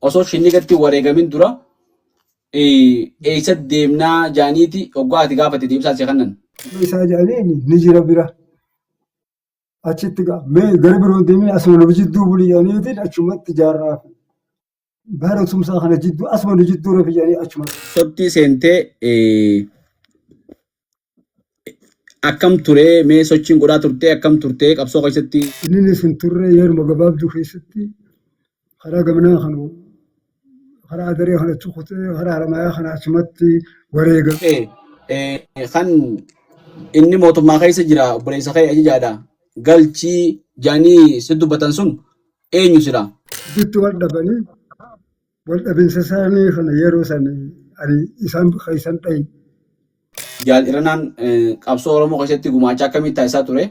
Osoo Shinnigatti wareegamin dura eessa deemnaa jaaniiti hoggaa ati gaafate deebisaa si kennan. Isaa jedhanii ni jira bira. Achitti mee gara biroo deemee asuma nu jidduu buli jedhaniitiin achumatti jaarraa fi bara tumsaa kana jidduu asuma nu jidduu rafi jedhanii achumatti. Sotti seentee akkam turee mee sochiin godhaa turtee akkam turtee qabsoo keessatti. Innis hin turre yeruma gabaabduu keessatti karaa gamanaa kan karaa adaree kana achi kutee karaa haramayaa kana achumatti wareegame. Kan inni mootummaa keessa jira obboleessa kee ajajaadha. Galchii jaanii si dubbatan sun eenyu sila? Gidduutti wal dhabanii wal dhabinsa isaanii kana yeroo san ani isaan keessan dhayi. Jaal Irranaan qabsoo Oromoo keessatti gumaacha akkamii taasisaa ture?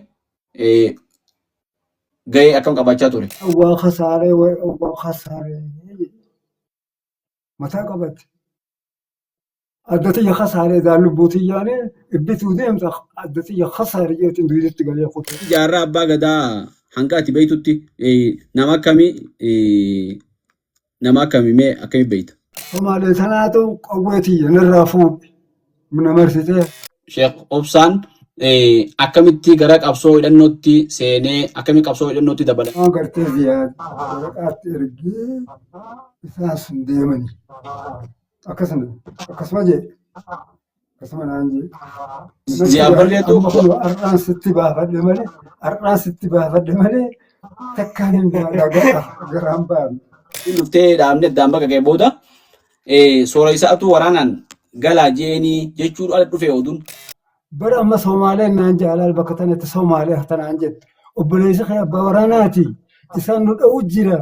Gahee akkam qabaachaa ture? Waa kasaaree waa kasaaree mataa qabate. Adda tiyya kasaaree daan lubbuu tiyyaanee ibbituu deemta adda tiyya kasaare jeetiin duwiditti galee kute. Jaarraa Abbaa Gadaa hanga ati beektutti nama akkamii nama akkamii mee akkamii beekta? Somaalee tanaatu qawwee tiyya narraa fuudhe na marsitee. Sheekh Obsaan akkamitti gara qabsoo hidhannootti seenee akkamitti qabsoo hidhannootti dabalame? Waan gartee Ziyaad waraqaatti ergee isaan sun deemanii. Akkasuma akkasuma jee akkasuma naan jee. Ziyaad Barreetu Amma kun har'aan sitti baafadhe malee har'aan sitti baafadhe malee takkaan hin baadha garaan baanu. Dhuftee dhaabne addaan baqaqee booda soora isaatu waraanaan galaa jeenii jechuun ala dhufe oduun. Bara amma Somaaleen naan jaalal bakka tanatti Somaalee tanaan jette. Obboleessi kee abbaa waraanaati. Isaan nu dha'u jira.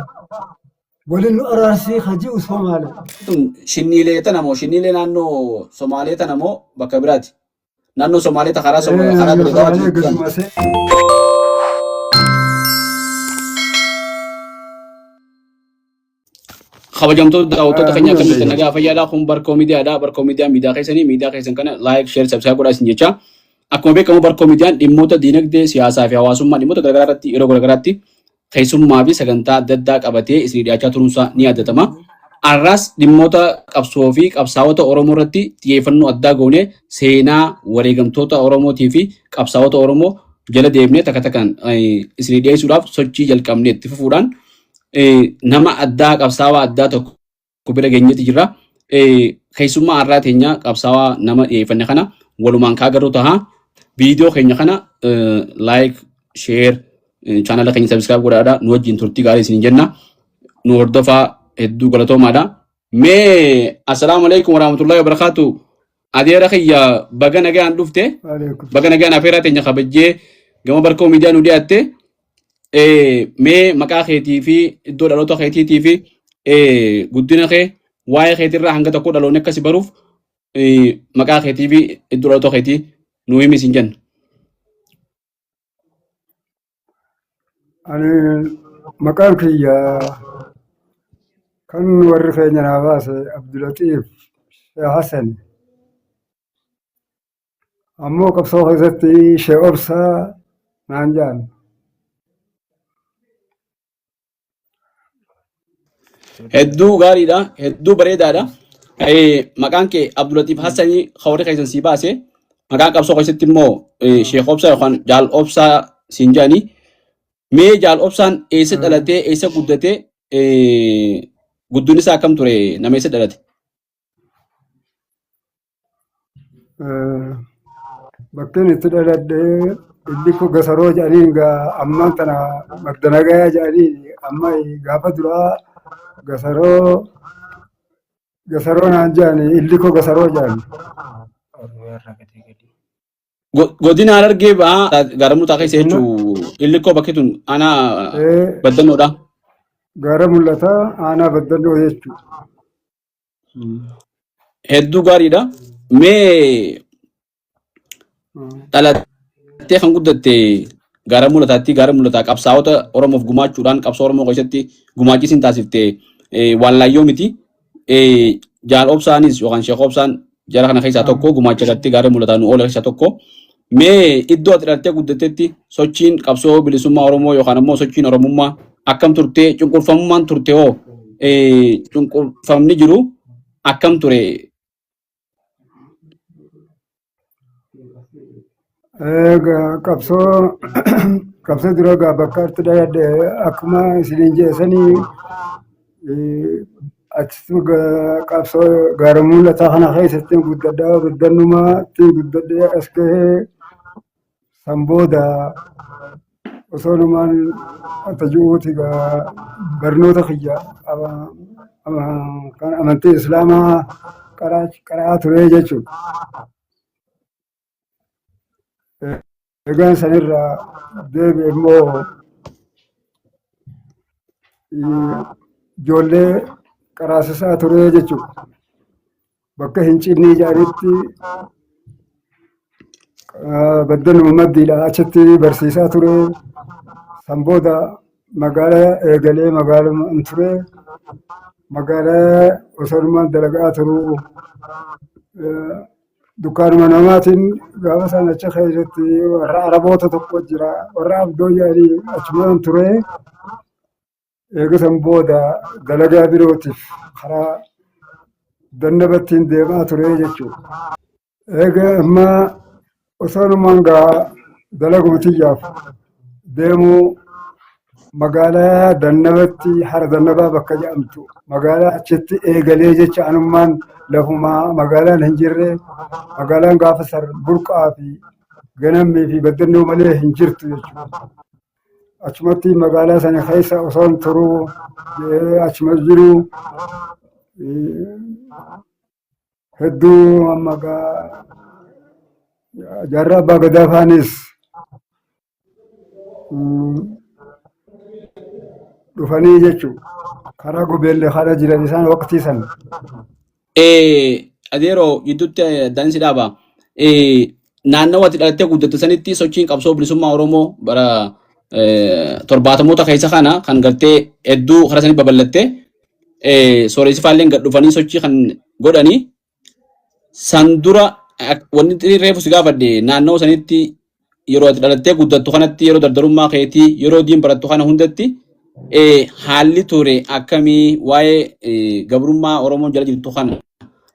Waliin nu araarsii haji'u Somaalee. Tun shinniilee tana moo shinniilee naannoo Somaalee tana moo bakka biraati? Naannoo Somaalee ta karaa karaa Naannoo Dirree Dawaatti Somaalee jirtu sana. gaduma see. Kabajamtoota daawwattoota keenya Ni akkam jirtan dandeenya. nagaa fayyaadha. Kun Barkoo Miidiyaadha. Barkoo Miidiyaan miidiyaa keessanii miidiyaa keessan kana like, share, subscribe godhaa isin jecha. Akkuma beekamu Barkoo Miidiyaan dhimmoota diinagdee, siyaasaa fi hawaasummaa dhimmoota garaagaraa irratti yeroo garaagaraatti keessummaa fi sagantaa adda addaa qabatee isinii dhiyaachaa turuunsaa ni yaadatama. Har'as dhimmoota qabsoo fi qabsaa'ota Oromoo irratti xiyyeeffannoo addaa goonee seenaa wareegamtoota Oromootii fi qabsaa'ota Oromoo jala deemnee takka takkaan isinii dhiyeessuudhaaf sochii jalqabnee itti fufuudhaan nama addaa qabsaa'aa addaa tokko bira geenyeeti jirra. Keessummaa har'aa teenya qabsaa'aa nama dhiyeeffanne kana walumaan kaa agarru taha. Viidiyoo keenya kana like, share, chaanala keenya subscribe godhaadha. Nu wajjin turtii gaarii isin jenna. Nu hordofaa hedduu galatoomaadha. Mee assalaamu alaikum warahmatullahi wabarakatuh. Adeera kiyya baga nagaan dhufte. Waalaikum. Baga nagaan afeeraa teenya kabajjee gama Barkoo Miidiyaa nu dhiyaatte. Mee maqaa keetii fi iddoo dhaloota keetiitii fi guddina kee waa'ee keetirraa hanga tokko dhaloonni akkasi baruuf maqaa keetii fi iddoo dhaloota keetii nu himi siin jenna. Ani maqaan kiyya kan warri keenya naa baase Abdulatiif Sheekh Hassan. Ammoo qabsoo keessatti Sheekh Obsaa naan jedhan. Hedduu gaariidha. Hedduu bareedaadha. Maqaan kee Abdulatiif Hassanii kan warri keessan sii baase. Maqaan qabsoo keessatti immoo Sheekh Obsaa yookaan Jaal Obsaa siin jedhanii. Mee Jaal Obsaan eessa dhalatee eessa guddatee guddinni isaa akkam ture nama eessa dhalate? Bakkeen itti dhaladhe illikko gasaroo jedhaniin gaa ammaan tana madda nagayaa jedhaniin amma gaafa duraa gasaroo gasaroo naan jedhani illikko gasaroo jedhani. Godina Harargee bahaa gaara mul'ataa keessa jechuun illikkoo bakki tun aanaa baddannoodha. Gaara mul'ataa aanaa baddannoo jechuudha. Hedduu gaariidha. Mee dhalattee kan guddatte gaara mul'ataatti gaara mul'ataa qabsaa'ota Oromoof gumaachuudhaan qabsoo Oromoo keessatti gumaachi isin taasifte waan laayyoo miti. Jaal Obsaanis yookaan Sheek Obsaan jara kana keessaa tokko gumaacha gartee gaara mul'ataa nu oola keessaa tokko. Mee iddoo ati dhalattee guddattetti sochiin qabsoo bilisummaa Oromoo yookaan ammoo sochiin Oromummaa akkam turtee cunqurfamummaan turte hoo Cunqurfamni jiru akkam ture? Egaa qabsoo dura egaa bakka itti dhaladhe akkuma isiniin jeesanii achitti qabsoo gaara mul'ataa kana keessatti guddadhaa guddannumaa itti guddadhee as gahee san booda osoo numaan ata ji'uuti egaa barnoota kiyya kan amantii islaamaa qaraa ture jechuudha. Egaan sanirraa deebi'e immoo ijoollee qaraasisaa ture jechuudha. Bakka hin cinnii jedhanitti baddanuma maddiidha achitti barsiisaa ture. San booda magaalaa eegalee magaaluma hin ture. Magaalaa osoo dalagaa turuu dukkaanuma namaatiin gaafa isaan achi keessatti warra Araboota tokko jira warra abdoo jedhanii achumaan ture. Eega san booda dalagaa birootiif karaa dandabattiin deemaa ture jechuudha. Eega amma osoo numaan gaa dalaguma tiyyaaf deemuu magaalaa Dannabatti hara Dannabaa bakka jedhamtu magaalaa achitti eegalee jecha anummaan lafumaa magaalaan hin jirre magaalaan gaafa sar burqaa fi ganammii fi baddannoo malee hin jirtu jechuudha. Achumatti magaalaa sana keessa osoon turuu achuma jiru hedduu amma jaarraa abbaa gadaa faanis dhufanii jechuudha. Karaa gobeellee karaa jiran isaan waqtii sana. Adeeroo gidduutti addaan si dhaaba. Naannawa ati dhalattee guddatte sanitti sochiin qabsoo bilisummaa Oromoo bara torbaatamoota keessa kana kan gartee hedduu karaa sanii babal'atte sooressi faalleen gad dhufanii sochii kan godhanii san dura wanni reefu si gaafadhe naannawa sanitti yeroo ati dhalattee guddattu kanatti yeroo dardarummaa keetii yeroo diin barattu kana hundatti haalli ture akkamii waa'ee gabrummaa Oromoon jala jirtu kana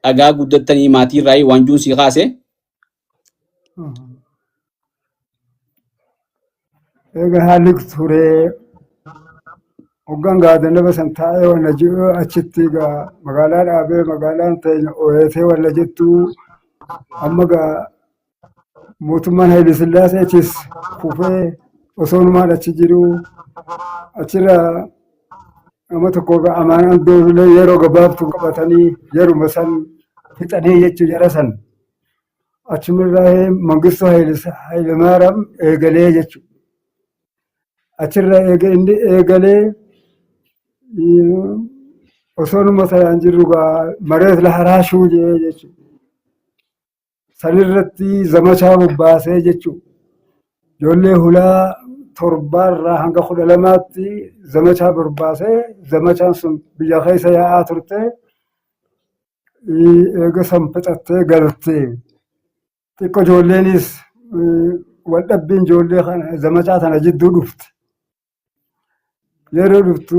dhagaa guddattanii maatii irraa waan juun sii kaase. Egaa haalli ture hoggaan gaadannaba san taa'ee wanna jiru achitti egaa magaalaa dhaabee magaalaan teenya ooyatee wanna jettu amma gaa mootummaan Haile Sillaasee achis kufee osoo numaan achi jiru achirra nama tokko amaanaan doolulee yeroo gabaabtuu qabatanii yeruma san fixanii jechuu jara san. Achumarraa Mangistuu Haile Maariyaam eegalee jechuudha. Achirraa eega inni eegalee osoo numa sanaan jirru gaa mareet laharaashuu jedhee jechuudha. Sanirratti zamachaa bobbaasee jechuudha. Ijoollee hulaa torbaarraa hanga 12tti zamachaa bobbaasee zamachaan sun biyya keessa yaa'aa turte. Eega san fixattee galtee xiqqoo ijoolleenis wal dhabbiin ijoollee kana zamachaa tana jidduu dhufte. Yeroo dhuftu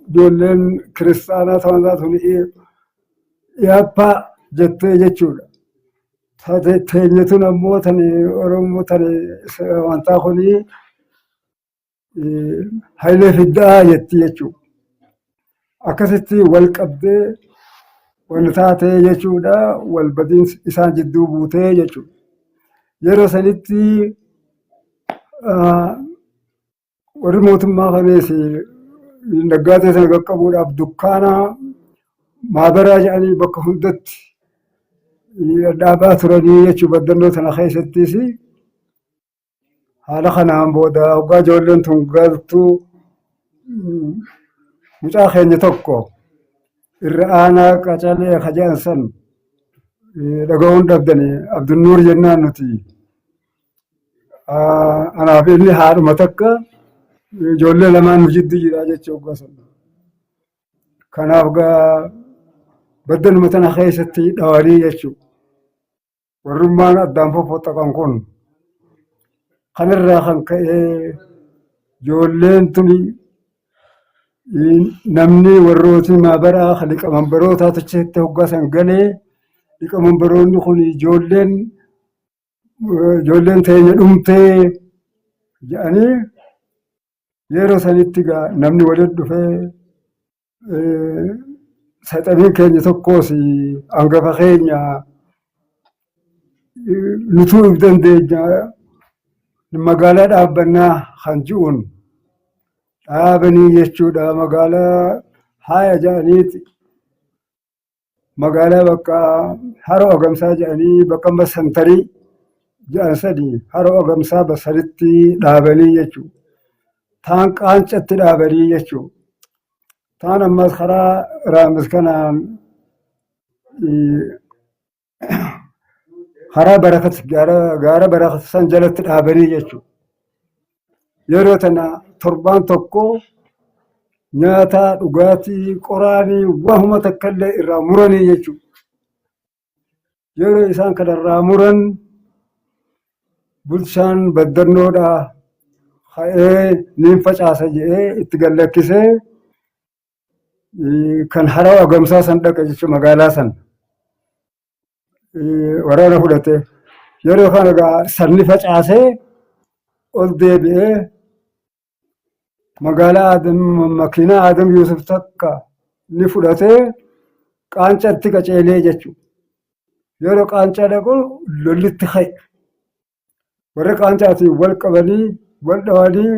ijoolleen kiristaanaa ta'an tun yaappaa jettee jechuudha. Teenye tun ammoo tan Oromoo tan amantaa kuni Hayilee Fiddaa jetti jechuudha. Akkasitti wal qabdee wal taatee jechuudha. Wal badiin isaan jidduu buutee jechuudha. Yeroo sanitti warri mootummaa kanees naggaatee sana qaqqabuudhaaf dukkaana maabaraa jedhanii bakka hundatti dhaabaa turanii jechuudha. Baddannoo sana keessattis haala kanaan booda hoggaa ijoolleen tun galtu mucaa keenya tokko irra aanaa qacalee ka jedhan san dhaga'uun dhabdani Abdunnuur jennaan nuti. Anaaf inni haadhuma takka ijoollee lamaan nu jiddu jira jechuu hoggaa sana. Kanaaf gaa baddanuma tana keessatti dhawanii jechuudha. Warrummaan addaan foffoxxaqan kun kanarraa kan ka'e ijoolleen tuni Namni warrooti maabaraa liqamanbarootaa achitti hoggaa san galee liqamanbaroonni kun ijoolleen teenya dhumtee jedhanii yeroo sanitti gaa namni walitti dhufee saxamiin keenya tokkos hangafa keenya nutuu if dandeenya magaalaa dhaabbannaa kan ji'uun dhaabanii jechuudha. Magaalaa haaya jedhaniiti magaalaa bakka Haroo Agamsaa jedhanii bakka amma santarii jedhan sadi Haroo Agamsaa basaritti dhaabanii jechuudha. Taan Qaancatti dhaabanii jechuudha. Taan ammas karaa Raamis kanaan karaa Barakat gaara Barakat san jalatti dhaabanii jechuudha. Yeroo tana torbaan tokko nyaata dhugaatii qoraanii wahuma takka illee irraa muranii jechuudha. Yeroo isaan kanarraa muran bulchaan baddannoodhaa ka'ee niin facaasa jedhee itti gad lakkisee kan Haroo Agamsaa san dhaqe jechuudha magaalaa san. Waraana fudhatee yeroo kana egaa sanni facaasee ol deebi'ee magaalaa Adam makiinaa Adam Yuusuf takka ni fudhatee Qaancatti qaceelee jechuudha. Yeroo Qaancaa dhaqu lollitti ka'e. Warra Qaancaatiin wal qabanii wal dhawanii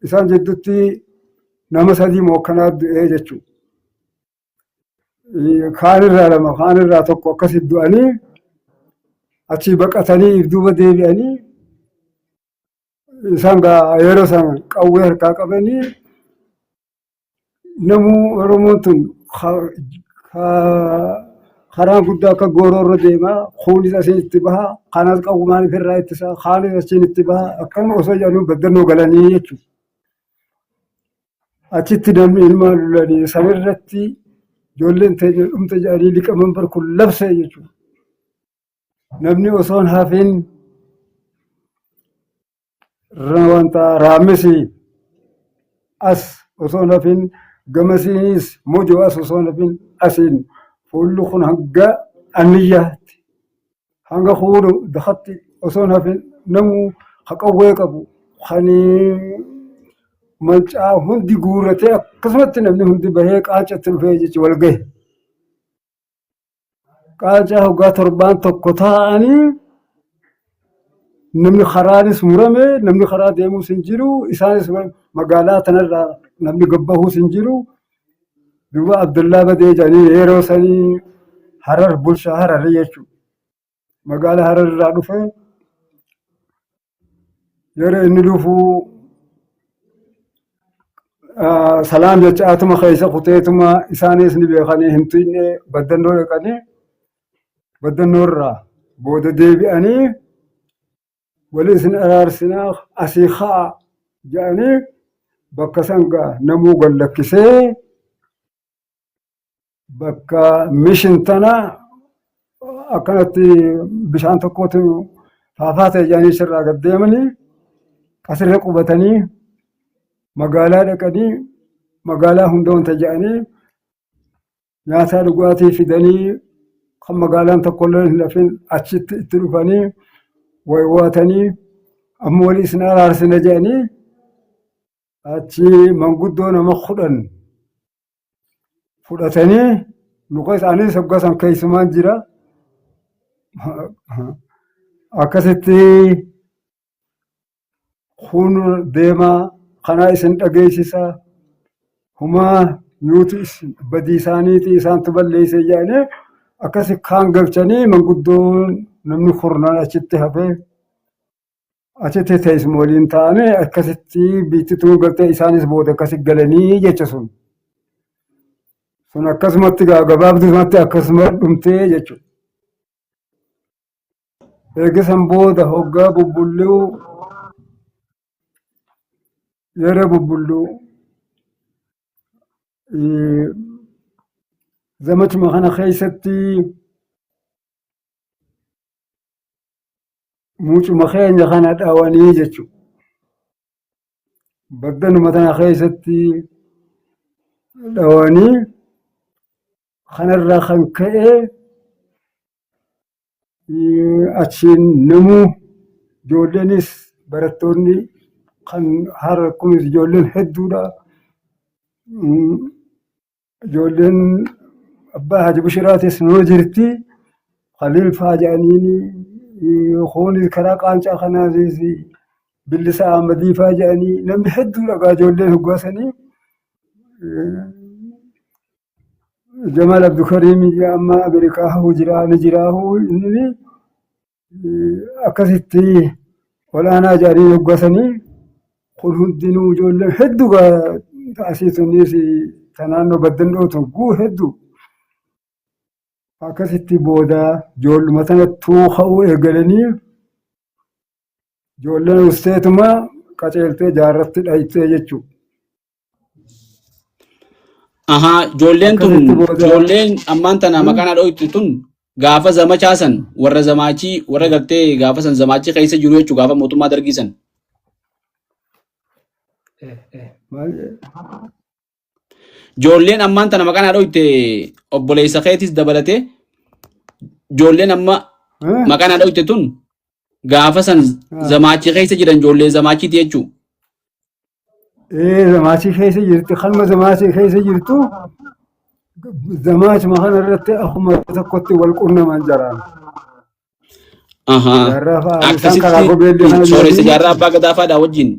isaan jidduutti nama sadii mookkanaa du'ee jechuudha. Kaan irraa lama kaan irraa tokko akkasitti du'anii achii baqatanii if duuba deebi'anii isaan gaa yeroo san qawwee harkaa qabanii namuu Oromoon tun karaan guddaa akka gooroo irra deema kuunis asiin itti baha kanas qawwumaan ofirraa ittisa kaanis achiin itti baha akkanuma osoo jedhanuu baddannoo galanii jechuudha. Achitti namni ilmaan lolanii sanirratti ijoolleen teenya dhumte jedhanii liqamanbar kun labsee jechuudha. Namni osoo hin hafin wanta Raammisii as osoo hin hafin gamasiinis Mojoo as osoo hin hafin asiin fuulli kun hanga Anniyyaatti hanga kuulu dakatti osoo hin hafin namuu ka qawwee qabu kan mancaa hundi guurratee akkasumatti namni hundi bahee Qaancatti dhufee jechi wal gahe. Qaancaa hoggaa torbaan tokko taa'anii namni karaanis murame namni karaa deemuus hin jiru isaanis magaalaa tanarraa namni gabbahuus hin jiru. Duuba Abdullaa Badee jedhanii yeroo sanii Harar bulchaa Hararii jechuudha. Magaalaa Harar irraa dhufe yeroo inni dhufu salaam jechaatuma keessa kuteetuma isaanis ni beekanii hin tuyne baddannoo dhaqanii baddannoo irraa booda deebi'anii wali isin araarsinaa asii ka'a jedhanii bakka san gaa namuu gad lakkisee bakka mishin tana akkanatti bishaan tokkotu faafaa ta'e jedhanii sirraa gad deemanii asirra qubatanii magaalaa dhaqanii magaalaa hunda wanta jedhanii nyaataa dhugaatii fidanii kan magaalaan tokkollee hin hafin achitti itti dhufanii waywaatanii amma walii isin araarsina jedhanii achi manguddoo nama 10 fudhatanii muka isaanii hoggaa san keessumaan jira. Akkasitti kun deemaa kanaa isin dhageessisa humaa nuti badii isaaniiti isaantu balleesse jedhanii akkasi kaan galchanii manguddoon namni kurnan achitti hafee achitti teessuma waliin taa'anii akkasitti biitti galtee isaanis booda akkasi galanii jecha sun. Sun akkasumatti gabaabdumatti akkasuma dhumtee jechuudha. Eegisan booda hoggaa bubbulluu yeroo bubbulluu zamachuma kana keessatti mucuma keenya kana dhawanii jechuudha. Baddanuma tana keessatti Dhawanii kanarraa kan ka'e achiin namuu ijoolleenis barattoonni kan hara kunis ijoolleen hedduudha. Ijoolleen abbaa Haji Bushiraatis nuu jirti. Khaliil faa jedhaniini kunis karaa qaancaa kanaatis Billisaa Ahmadii faa jedhanii namni hedduudha gaa ijoolleen hoggaasanii. Jamaal Abdukariim amma Ameerikaa huu jiraa ni jiraa huu inni akkasitti olaanaa jedhanii hoggaasanii kun hundinuu ijoolleen hedduu gaa asii tunis ta naannoo baddannoo tun guu hedduu. Akkasitti booda ijoolluma sanattuu ka'uu eegalanii ijoolleen usteetuma qaceeltee jaarratti dhayxee jechuudha. Ahaa, ijoolleen tun Akkasitti booda ijoolleen ammaan tana maqaan haadha ho'itu tun gaafa zamachaa san warra zamaachii warra gartee gaafa san zamaachii keessa jiru jechuudha gaafa mootummaa dargii san. Maal Ijoolleen ammaan tana maqaan haadha ho'itte obboleessa keetis dabalatee ijoolleen amma maqaan haadha ho'itte tun gaafa san zamaachii keessa jiran ijoollee zamaachiiti jechuudha. Ee zamaachii keessa jirti kanuma zamaachii keessa jirtu zamaachuma kana irratti akkuma tokkotti wal qunnaman jaraan. Ahaa. Jaarraa fa'aa isaan karaa Akkasitti gobeellee kana sooressa jiranii jaarraa abbaa gadaa fa'aadhaa wajjin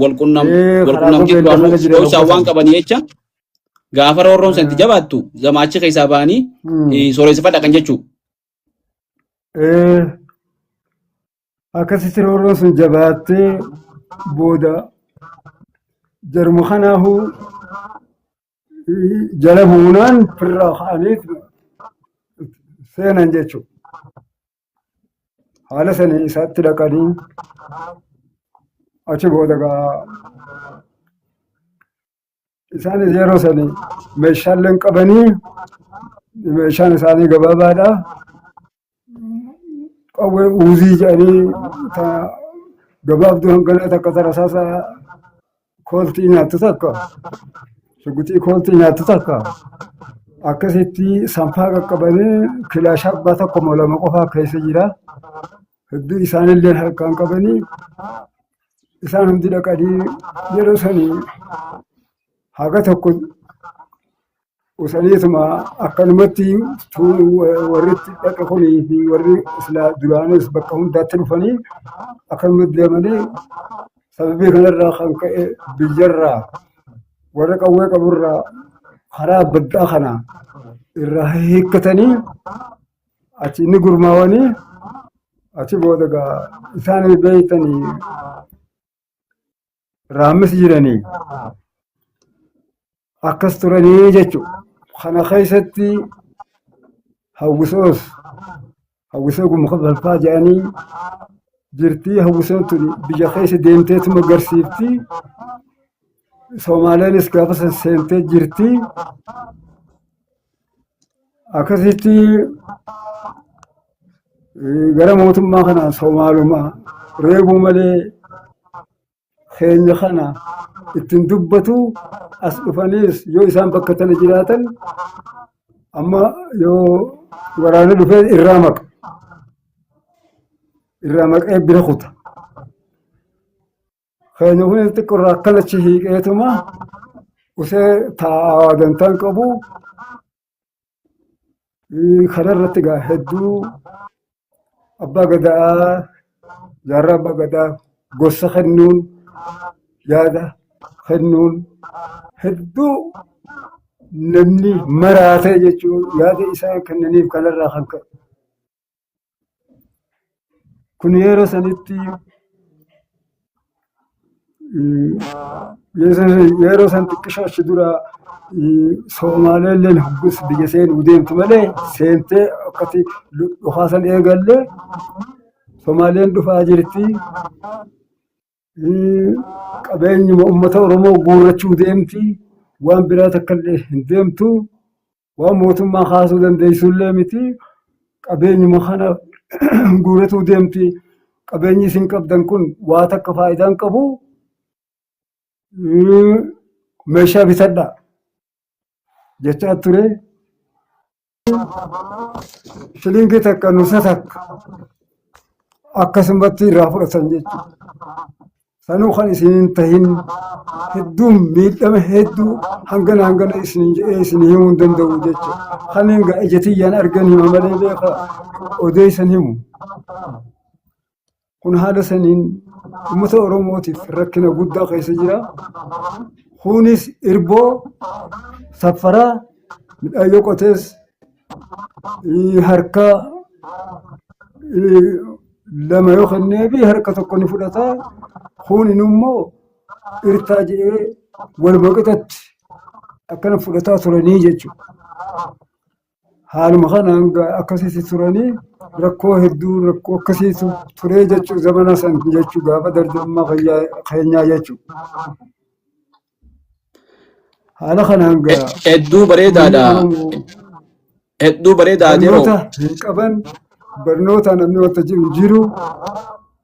wal qunnam ee wal karaa qunnamtii gobeellee duraanuu kana jiran dhoksaan waan hoggasan. qabanii jecha gaafa roorroon san itti jabaattu zamaachi keessaa ba'anii sooressa fadha kan jechuu. Ee akkasitti roorroon sun jabaattee booda jaruma kanaafuu jala buunaan firraa ka'anii seenan jechuudha. Haala sanii isaatti dhaqanii achi booda gaa isaanis yeroo sanii meeshaaleen qabanii meeshaan isaanii gabaabaadha. Qawwee uuzii jedhanii ta gabaabduu hangana takka ta rasaasa kooltii nyaattu takka shuguxii kooltii nyaattu takka akkasitti sanfaa qaqqabanii kilaasha abbaa tokko moo lama qofaa keessa jira. Hedduu isaanillee harkaan qabanii isaan hundi dhaqanii yeroo sanii haga tokko usaniituma akkanumatti warri itti dhaqe kunii fi warri silaa duraanis bakka hundaatti dhufanii akkanumatti deemanii sababii kanarraa kan ka'e biyyarraa warra qawwee qaburraa karaa baddaa kana irraa hiikkatanii achi inni gurmaawanii achi booda gaa isaan beeytanii raammis jiranii akkas turanii jechuudha. Kana keessatti hawwisoos hawwisoo gumka balfaa jedhanii jirtii hawwisoon tun biyya keessa deemteetuma garsiifti. Soomaaleenis gaafa san seentee jirti. Akkasitti gara mootummaa kana Soomaaluma reebuu malee keenya kana ittiin dubbatu as dhufaniis yoo isaan bakka tana jiraatan amma yoo waraana dhufee irraa maqa. Irraa maqee bira kuta. Keenya kunis xiqqoo irraa akkanachi hiiqeetuma usee taa'aa dantaan qabu kana irratti egaa hedduu abbaa gadaa jaarraa abbaa gadaa gorsa kennuun yaada kennuun hedduu namni maraatee jechuun yaada isaan kennaniif kanarraa kan ka'e. Kun yeroo sanitti yeroo san xiqqisho achi dura Soomaalelleen hoggus biyya seenuu deemtu malee seentee akkati dhukaasan eegalle Somaaleen dhufaa jirti. Qabeenyuma uummata Oromoo guurrachuu deemti. Waan biraa takka illee hin deemtu. Waan mootummaa kaasuu dandeessullee miti. Qabeenyuma kana guurratuu deemti. Qabeenyi isin qabdan kun waa takka faayidaa hin qabu. Meeshaa bitadhaa. jechaa ture. Shilingii takka nusa takka akkasumatti irraa fudhatan jechuudha. Sanuu kan isin hin tahin hedduu miidhama hedduu hangana hangana isin jedhee isin himuu hin danda'u jechuudha. Kan hin ija tiyyaan argan hima malee beeka odeessan himu. Kun haala saniin uummata Oromootiif rakkina guddaa keessa jira. Kunis irboo saffaraa midhaan yoo qotees harka lama yoo kenneefi harka tokko ni fudhata. Kunin immoo irtaa jedhee waluma qixatti akkana fudhataa turanii jechuudha. Haaluma kanaan akkasitti turanii rakkoo hedduu rakkoo akkasiitu turee jechuudha zamana san jechuu gaafa dargammummaa keenyaa jechuudha. Haala kanaan gaa Hedduu bareedaadha. Hedduu bareedaa adeeroo. Barnoota hin qaban barnoota namni wanta jiru hin jiru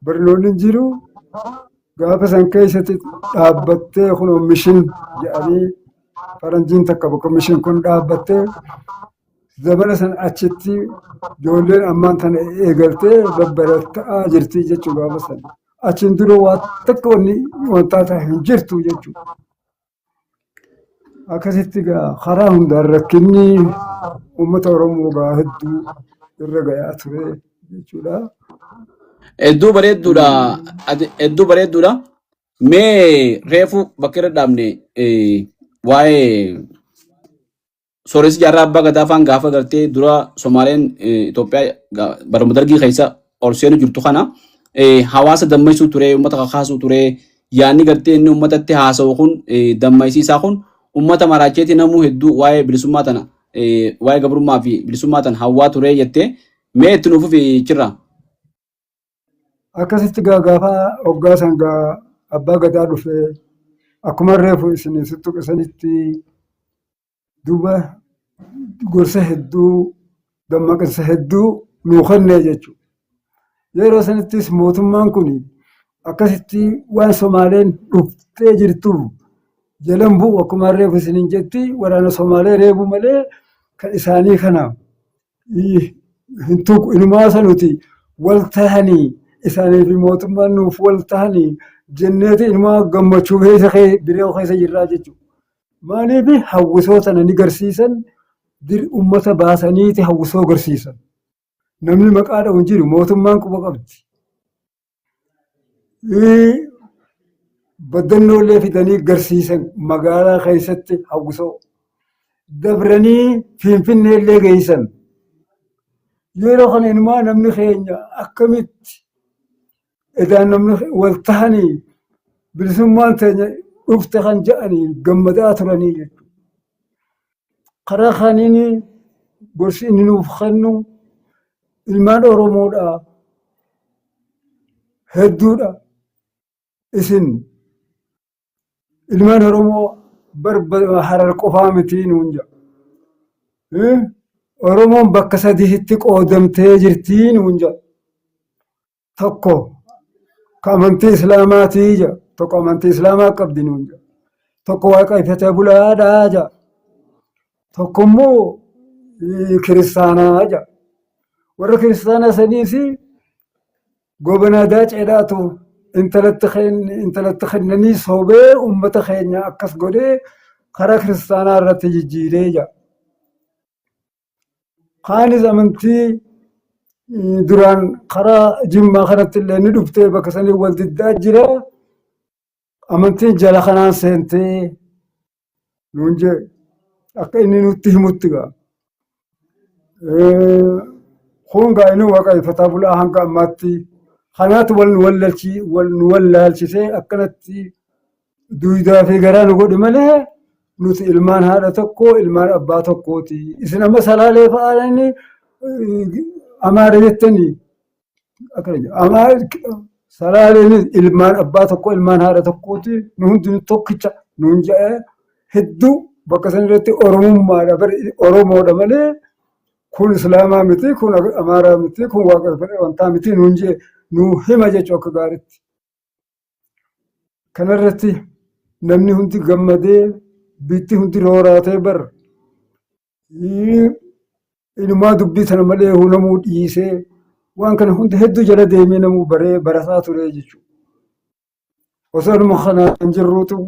barnoonni hin jiru gaafa san keessatti dhaabbattee kun mishin jedhanii faranjiin takka bakka mishin kun dhaabbattee zamana san achitti ijoolleen ammaan tana eegaltee babbarattaa jirti jechuudha gaafa san. Achiin dura waa takka wanni wantaa ta'e hin jirtu jechuudha. Akkasitti gaa karaa hundaan rakkinni uummata Oromoo gaa hedduu irra gayaa ture jechuudha. Hedduu bareedduudha. Hedduu bareedduudha. Mee reefu bakka irra dhaabne waa'ee Sooressi Jaarraa Abbaa Gadaa faan gaafa gartee dura Somaaleen Itoophiyaa baruma dargii keessa ol seenu jirtu kana hawaasa dammaysuu ture, uummata kakaasuu ture, yaanni gartee inni uummatatti haasa'u kun dammaysiisaa kun uummata maraacheeti namuu hedduu waa'ee bilisummaa tana waa'ee gabrummaa fi bilisummaa tana hawwaa ture jettee mee itti nuuf fufi chirra. Akkasitti gaa gaafa hoggaa san gaa abbaa gadaa dhufee akkuma reefu isin tuttuqe sanitti duuba gorsa hedduu dammaqinsa hedduu nuu kennee jechuudha. Yeroo sanittis mootummaan kun akkasitti waan Somaaleen dhuftee jirtuuf jalan bu'u akkuma reefu isiniin jetti waraana Somaalee reebu malee kan isaanii kana hin tuqu. Inumaa isa nuti wal tahanii isaanii fi mootummaan nuuf wal tahanii jenneeti inumaa gammachuu keessa biroo keessa jirraa jechuudha. Maaliif hawwisoo sana ni garsiisan ummata baasaniiti hawwisoo garsiisan. Namni maqaa dha'u hin jiru mootummaan quba qabdi. Baddannoo illee fidanii garsiisan magaalaa keessatti hawwisoo. Dabranii Finfinnee illee geessan. Yeroo kana inumaa namni keenya akkamitti edaan namni wal tahanii bilisummaan teenya dhufte kan jedhanii gammadaa turanii jechuudha. Karaa kaaniin gorsi inni nuuf kennu ilmaan Oromoodha hedduudha. Isin ilmaan Oromoo Harar qofaa miti nuun jedha. Oromoon bakka sadiitti qoodamtee jirti nuun jedha. Tokko ka amantii Islaamaatii jedha. Tokko amantii Islaamaa qabdi nuun jedha. Tokko waaqeffatee bulaadhaa jedha. Tokko immoo kiristaanaa jedha. Warra kiristaanaa saniis Gobanaa Daaceedhaatu intalatti kennanii sobee uummata keenya akkas godhee karaa kiristaanaa irratti jijjiiree jedha. Kaanis amantii duraan karaa Jimmaa kanatti illee ni dhuftee bakka sanii wal diddaa jira. Amantiin jala kanaan seentee nuun jee akka inni nutti himutti gaa. Kun gaa inni waaqeffataa bulaa hanga ammaatti kanaatu wal nu wallalchi wal nu wallaalchisee akkanatti duudaa fi garaa nu godhe malee nuti ilmaan haadha tokko ilmaan abbaa tokkooti. Isin amma salaalee fa'aa inni amaara jettanii akkana jedha. Amaara salaaleenis ilmaan abbaa tokko ilmaan haadha tokkooti nu hundinuu tokkicha nuun jedhee hedduu bakka san irratti oromummaadha bari oromoodha malee kun islaamaa miti kun amaaraa miti kun waaqeffadha wantaa miti nuun jee nu hima jechuu akka gaariitti. Kanarratti namni hundi gammadee biitti hundi rooraatee bar. Inumaa dubbii sana malee namuu dhiisee waan kana hunda hedduu jala deemee namuu baree barataa ture jechuudha. Osoo numa kanaan hin jirruutu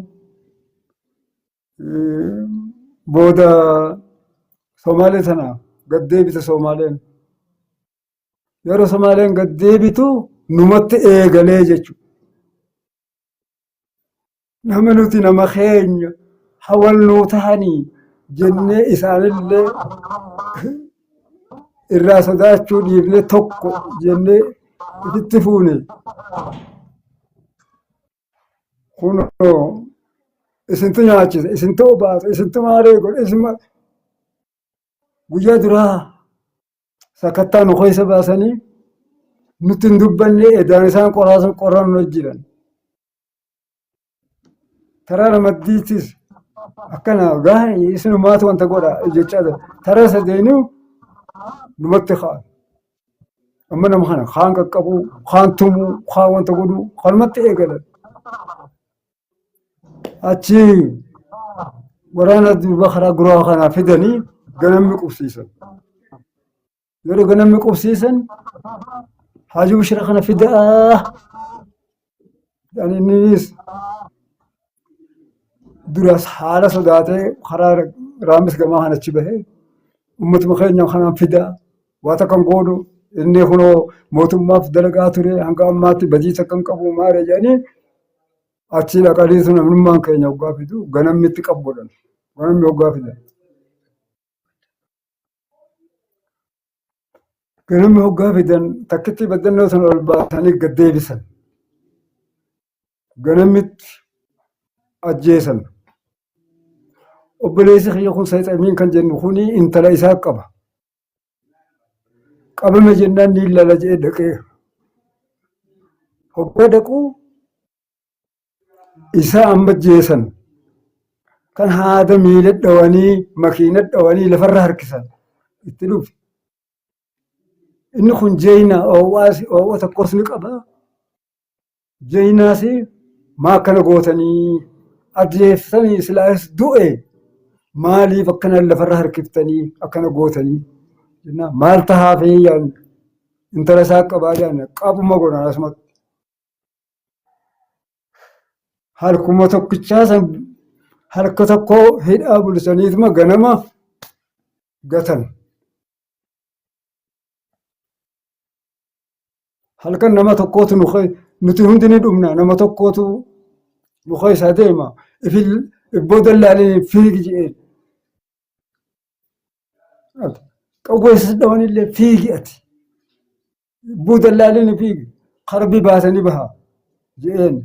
booda Somaalee sana gad deebite Somaaleen. Yeroo Somaaleen gad deebitu numatti eegalee jechuudha. Nama nuti nama keenya hawal nuu tahanii jennee isaanillee irraa sodaachuu dhiifne tokko jennee ifitti fuune. Kunoo isintu nyaachise, isintu obaase, isintu maaree godhe, isin guyyaa duraa sakattaa nu keessa baasanii nutti hin dubbanne edaan isaan qorannoo jiran. Taraa ramaddiittis akkana gaarii isinumaatu wanta godha jechaa jira. Taraa sadeenuu numatti ka'an. Amma nama kana kaan qaqqabuu, kaan tumuu, kaan wanta godhuu kanumatti eegalan. Achi waraana duuba karaa guraa kanaa fidanii ganamni qubsiisan. Yeroo ganamni qubsiisan Haajii Bushira kana fidaa. Innis duras haala sodaatee karaa raamis gamaa kan achi bahee uummatuma keenya kanaan fidaa waa takka hin goonu inni kunoo mootummaaf dalagaa ture hanga ammaatti badii takka hin qabu maare jedhanii achi dhaqanii sun namnummaan keenya hoggaa fidu ganamni itti qabu godhan ganamni hoggaa fidan. Ganamni hoggaa fidan takkitti baddannoo sana ol baasanii gad deebisan. Ganamitti ajjeesan. Obboleessi kiyya kun Saayixamiin kan jennu kuni intala isaa qaba. Qabame jennaan ni lala jedhee dhaqee. Hoggaa dhaquu isaa amma ajjeesan kan haada miila dhawanii makiina dhawanii lafarra harkisan itti dhufe. Inni kun jeeyna oowwaas oowwa tokkos ni qaba. Jeeynaas maa akkana gootanii ajjeeftanii silaas du'e maaliif akkana lafarra harkiftanii akkana gootanii jennaan maal tahaafii yaan intala isaa qabaa jaan qabuma godhan asumatti. Harkuma tokkichaa san harka tokko hidhaa bulchaniituma ganama gatan. Halkan nama tokkootu nu nuti hundi ni dhumna nama tokkootu nu keessa deema. Ifin ibboo dallaalee fiigi jedheen. Qawweessas dhawanillee fiigi ati. Ibboo dallaalee ni fiigi. Karbi baasanii baha jedheen.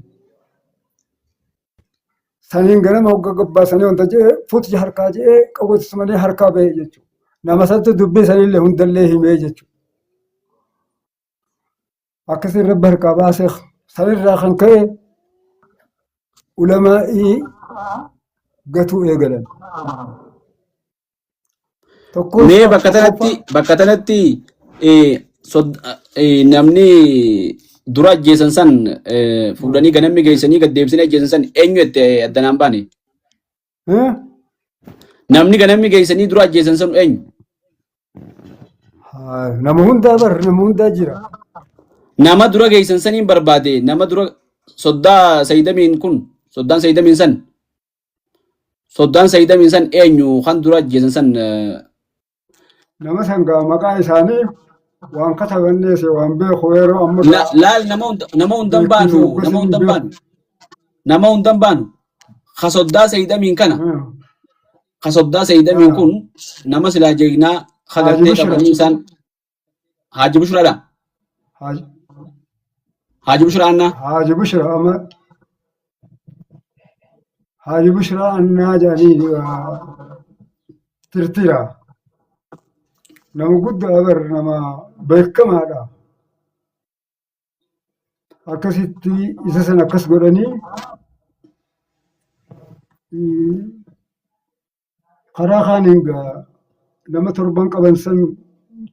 Saniin ganama hogga gabbaasanii wanta jedhee fuuti harkaa jedhee qawweessas malee harkaa bahe jechuudha. Nama santu dubbii sanillee hundallee himee jechuudha. Akkasiin rabbi harkaa baasee sanirraa kan ka'e ulamaa'ii gatuu eegalan. Tokkoffaa Mee bakka tanatti bakka tanatti namni dura ajjeesan san fuudhanii ganamni geessanii gad deebisanii ajjeesan san eenyu itti addanaan baane? Namni ganamni geessanii dura ajjeesan san eenyu? Nama hundaa bar nama hundaa jira. Nama dura geessan saniin barbaade nama dura soddaa Sayyidamiin kun soddaan Sayyidamiin san soddaan Sayyidamiin san eenyu kan dura ajjeesan san Nama sangaa maqaa isaanii waan katabannees waan beeku yeroo amma Laal nama hunda nama hundan beekumsa baanu hoggasii nama hin hundan beeku. baanu nama hundan baanu ka soddaa Sayyidamiin kana ka soddaa Sayyidamiin kun nama silaa jeegnaa ka Haaji gartee Bushra. qabanii isaan Haaji Bushraadha. Haaji Haaji Bushraa annaa. Haaji Bushra amma Haaji Bushra annaa jedhanii tirtira. Nama guddaa bar nama beekamaadha. Akkasitti isa sana akkas godhanii karaa kaaniin gaa nama torban qaban san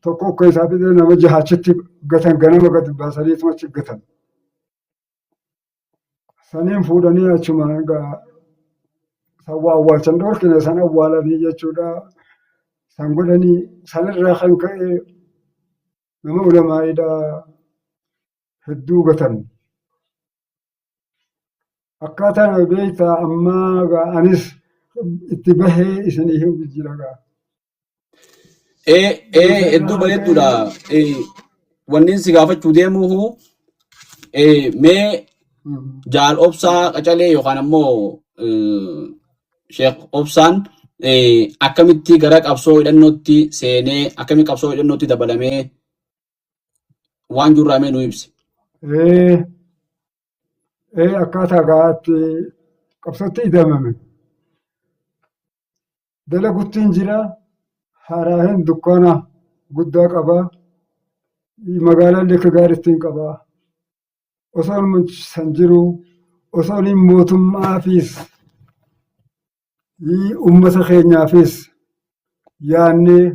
tokko akka isaa fidee nama jaha achitti gatan ganama gad baasaniituma achi gatan. Saniin fuudhanii achuma gaa san waa awwaalchan dhorkine san awwaalanii jechuudha. San godhanii sanirraa kan ka'e nama ulamaa'iidhaa hedduu gatan. Akkaataan beektaa ammaa gaa anis itti bahee isinii himu jira gaa. Ee, hedduu bareedduudha. Wanni si gaafachuu deemuuhu mee Jaal Obsaa Qacalee yookaan ammoo Sheekh Obsaan akkamitti gara qabsoo hidhannootti seenee, akkamitti qabsoo hidhannootti dabalamee waan jirraa mee nu ibsi. Akkaataa gaatti qabsootti ida'amame. Dalaguttiin jira. Haraahin dukkaana guddaa qaba. Magaalaallee akka gaariittiin qaba. Osoon san jiru, osoon mootummaafis uummata keenyaafis yaadnee,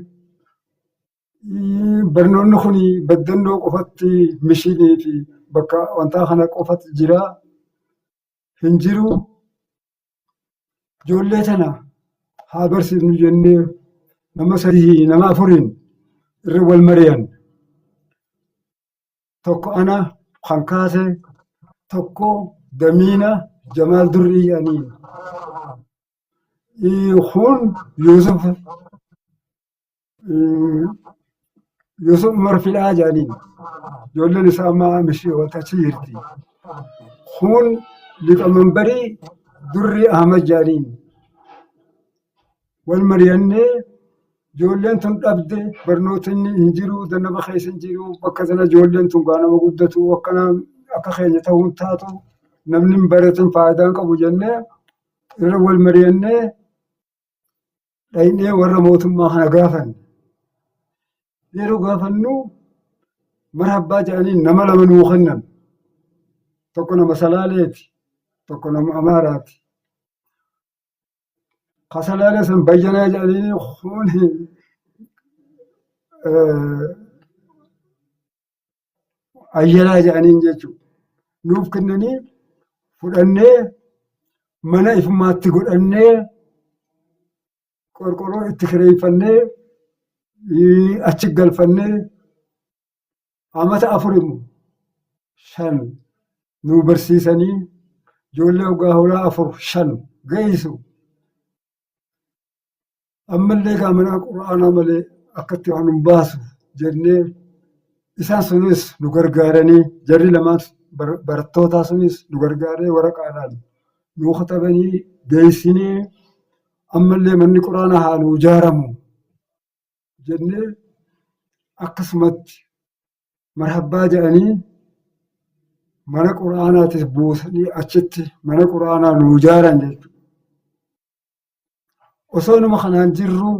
barnoonni kun baddannoo qofatti mishinii fi bakka wantaa kana qofatti jira hin jiru. Ijoollee tana haa barsiifnu jennee nama sadii nama afuriin irra wal mari'an. Tokko ana kan kaase, tokko Damiina Jamaal Durrii jedhaniin. Kun Yusuf Umar Fidhaa jedhaniin. Ijoolleen isaa amma mishii wanta achi jirti. Kun liqamanbarii Durrii Ahmad jedhaniin. Wal mari'annee ijoolleen tun dhabde, barnootni hin jiru, dannaba keessa hin jiru, bakka sana ijoolleen tun gaa nama guddatu akkana akka keenya ta'uu hin taatu, namni hin baratin faayidaa hin qabu jennee irra wal mari'annee dhaynee warra mootummaa kana gaafanne. Yeroo gaafannu marhabbaa jedhanii nama lama nuu kennan. Tokko nama Salaaleeti, tokko nama Amaaraati. Ka Salaalee san Bayyanaa jedhanii, kun Ayyanaa jedhaniin jechuudha. Nuuf kennanii fudhannee mana ifumaatti godhannee, qorqorroo itti kireeffannee, achi galfannee, amata afur immoo shan nu barsiisanii, ijoollee waggaa hoolaa afur shan geessu. Ammallee gaa mana quraanaa malee akkatti waan hin baasu jennee, isaan sunis nu gargaaranii, jarri lamaan barattootaa sunis nu gargaaree waraqaadhaan nu katabanii geessinee, ammallee manni quraanaa haa nu ijaaramu jennee, akkasumatti marhabbaa jedhanii mana quraanaatis buusanii achitti mana quraanaa nu ijaaran jechuudha. Osoo nama kanaan jirru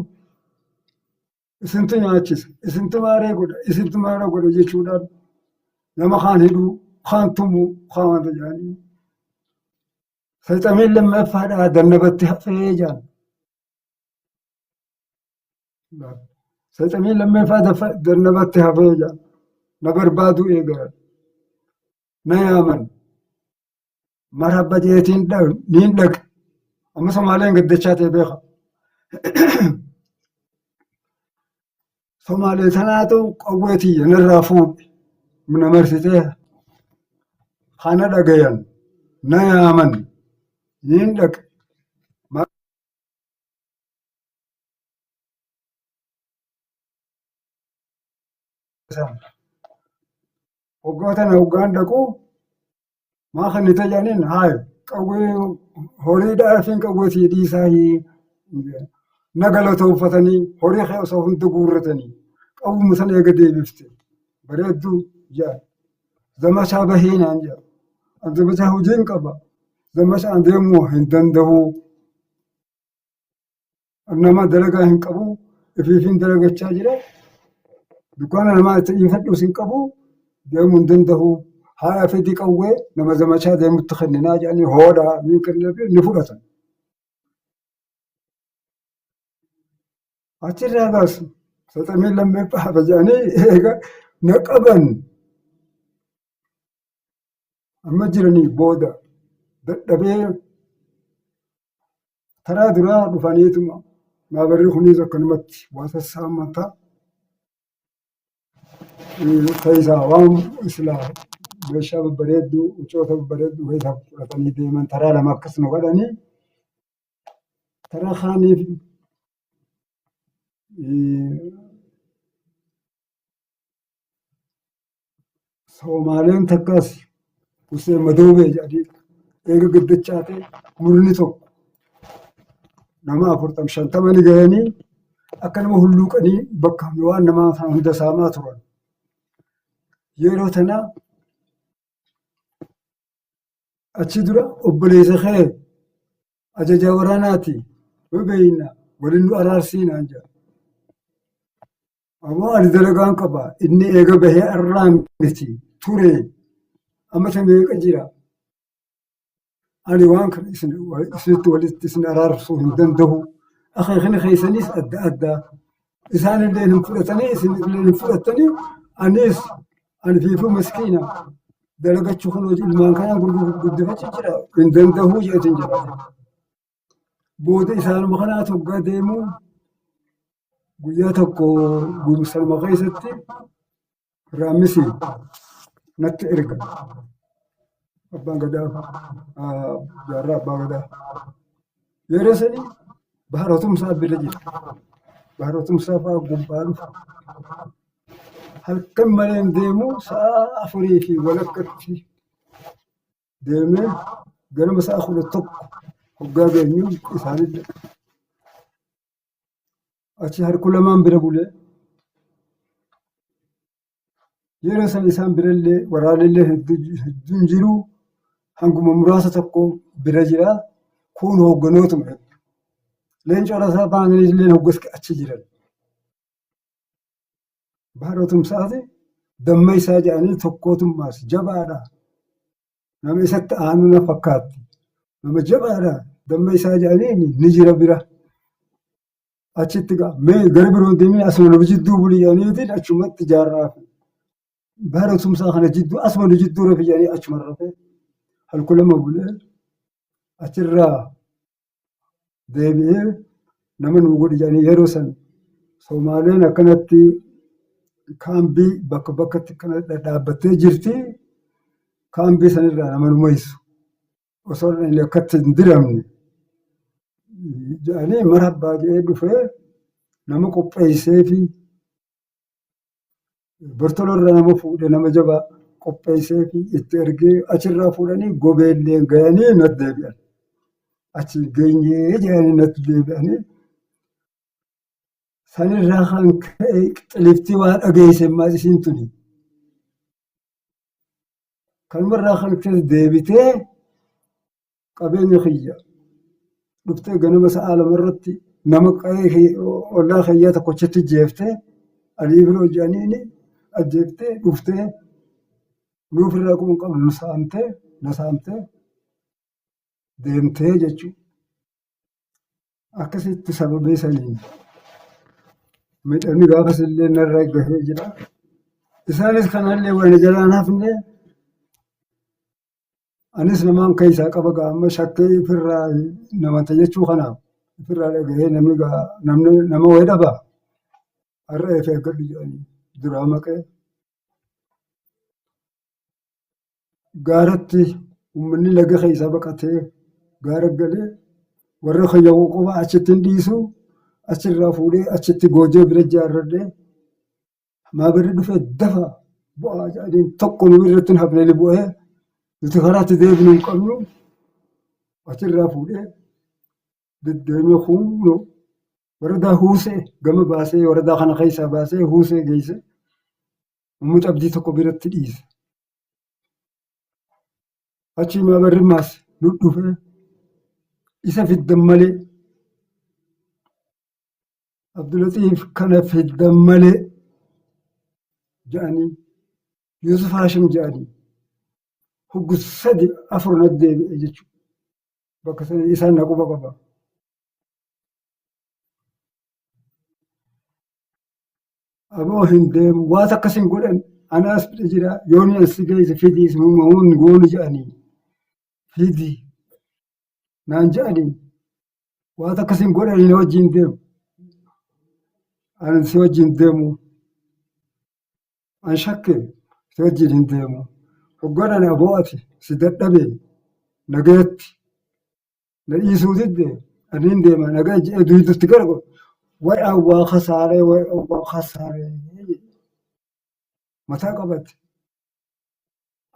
isintu nyaachisa, isintu maaree godha, isintu maaree godha jechuudhaan nama kaan hidhuu, kaan tumuu, kaan wanta jedhanii. Saxameen lammaffaadhaa dannabatti hafee jedhan. Saxameen lammaffaa dannabatti hafee jedhan. Na barbaaduu eegalan. Na yaaman. Marhabba jeetiin niin dhaqe. Amma Somaaleen gaddachaa ta'e beeka. Somaalee tanaatu qawwee tiyya narraa fuudhe. Na marsitee kana dhagayan, na yaaman, niin dhaqe. Waggaa tana waggaan dhaqu maa kan itti jedhaniin, haay qawwee horii dhaafiin qawwee sii dhiisaa na galatoonfatanii, horii kee osoo hunda guurratanii qawwuma sana eega deebifte bareedduu jedhan. Zamachaa bahii naan jedhan. An zamachaa hojiin qaba. Zamachaan deemuu hin danda'u. Nama dalagaa hin qabu. Ifiifin dalagachaa jira. Dukkaana namaa itti dhiifadhus hin qabu. Deemuu hin danda'u. Haaya fedii qawwee nama zamachaa deemutti kenninaa jedhanii hoodhaa ni kenneefi ni fudhatan. Achirraa baasu. Saxamii lammeeffaa hafa jedhanii eega na qaban. Amma jiranii booda dadhabee karaa duraa dhufaniituma. Maabarri kunis akkanumatti waa sassaammata. Keessaa waan silaa meeshaa babbareedduu uccoota babbareedduu keessaa fudhatanii deeman taraa lama akkas nu godhanii taraa kaaniif Soomaaleen takkas Hussein Madoobee jedhanii eega gaddachaate murni tokko nama afurtam shantama ni gahanii akka nama hulluuqanii bakka waan namaa sana hunda saamaa turan. Yeroo tana achi dura obboleessa kee ajajaa waraanaati nu beeyna waliin nu araarsii naan jedha. Ammoo ani dalagaan qaba. Inni eega bahee arraa miti ture. Amata meeqa jira. Ani waan kana isin isinitti walitti isin araarsuu hin danda'u. Akeekni keessanis adda adda. Isaan illee hin fudhatanii isin illee hin fudhattanii anis ani fiifuu miskiina dalagachuu kun hojii ilmaan kanaan guddifachuu jira hin danda'u jeetiin jira. Booda isaanuma kanaatu hoggaa deemu guyyaa tokko guumsanuma keessatti raammisi natti erga. Abbaan gadaa jaarraa abbaa gadaa. Yeroo sani baharotumsaa bira jira. Baharotumsaa fa'aa gubbaa dhufa. Halkan malee hin deemu sa'a afurii fi walakkatti deemee ganama sa'a 11 hoggaa geenyu isaanillee achi harku lamaan bira bulee yeroo san isaan birallee waraanillee hedduun jiru hanguma muraasa tokko bira jira kun hoogganootuma hedduu leencoo rasaa faanillee hoggas achi jiran. Baharoo Tumsaati dammaysaa jedhanii tokkootummaas jabaadha. Nama isatti aanu na fakkaatti. Nama jabaadha dammaysaa jedhanii ni jira bira. Achitti mee gara biroo deemee asuma nu jidduu buli jedhaniitiin achumatti jaarraa fi Baharoo Tumsaa kana jidduu asuma nu jidduu rafi jedhanii achuma rafee halkan lama bulee achirraa deebi'ee nama nuu godhi jedhanii yeroo san Somaaleen akkanatti kaambii bakka bakkatti akkana dhadhaabbattee jirti. Kaambii sanirraa nama nu maysu osoo inni akkatti hin diramne jedhanii marabbaa jedhee dhufee nama qopheessee fi Bortolorraa nama fuudhee nama jabaa qopheessee fi itti ergee achirraa fuudhanii gobeelleen gayanii natti deebi'an. Achi geenyee jedhanii natti deebi'anii sanirraa kan ka'e xiliftii waa dhageesse ammaas isiin tuni. Kanumarraa kan ka'e deebitee qabeenya kiyya dhuftee ganama sa'a 2 irratti nama qa'ee ollaa kiyyaa tokko achitti jeeftee Alii Ibiroo jedhaniini ajjeeftee dhuftee nuuf irraa quba hin qabnu nu saamtee na saamtee deemtee jechuudha. Akkasitti sababii saniin miidhamni gaafas illee narra gahee jira. Isaanis kanallee waan jalaan hafne Anis namaan keessaa qaba gaa amma shakkee ifirraa namanta jechuu kanaaf ifirraa dhagahee namni gaa namni nama wayii dhaba har'a if eeggadhu jedhanii duraa maqee gaaratti uummanni laga keessaa baqatee gaara galee warra kiyya qofa achitti hin dhiisu achirraa fuudhee achitti goojee bira ijaarradhee Maabarri dhufee dafa bu'aa jedhaniin tokko nu irratti hin hafne ni bu'ee nuti karaatti deebinu hin qabnu achirraa fuudhee deddeemee kuunoo waradaa huusee gama baasee waradaa kana keessaa baasee huusee geesse uummata abdii tokko biratti dhiise. Achii maabarri maas nu dhufee isa fiddan malee Abdulaxiif kana fiddan malee jedhanii Yusuf Haashim jedhanii hoggu sadi afur natti deebi'e jechuudha. Bakka sana isaan na quba qaba. Aboo hin deemu waan akkas hin godhan anaas bira jira yoon as si geesse fidii hin goonu jedhanii fidi naan jedhanii waan akkas hin godhanii na wajjin deemu. Ani si wajjin deemu. An shakke si wajjin hin deemu. Hoggaan ani aboo ati si dadhabe nagayatti na dhiisuu didde ani hin deema nagaya jedhee duydatti gara godhe. Way awwaa kasaaree way awwaa kasaaree jedhe. Mataa qabate.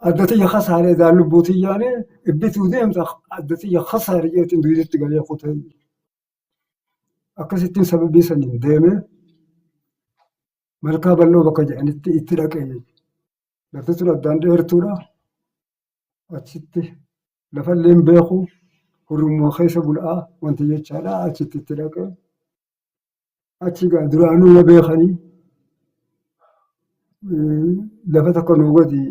Adda tiyya kasaaree daan lubbuu tiyyaanii ibbituu deemta adda tiyya kasaare jedheetiin duydatti galee kutee. Akkasittiin sababii saniin deemee malkaa bal'oo bakka jedhanitti itti dhaqee jechuudha. Lafti sun addaan dheertuudha. Achitti lafallee hin beeku hurrummaa keessa bula'aa wanti jechaadha achitti itti dhaqee. Achi egaa duraanuu na beekanii lafa tokko nuu gadi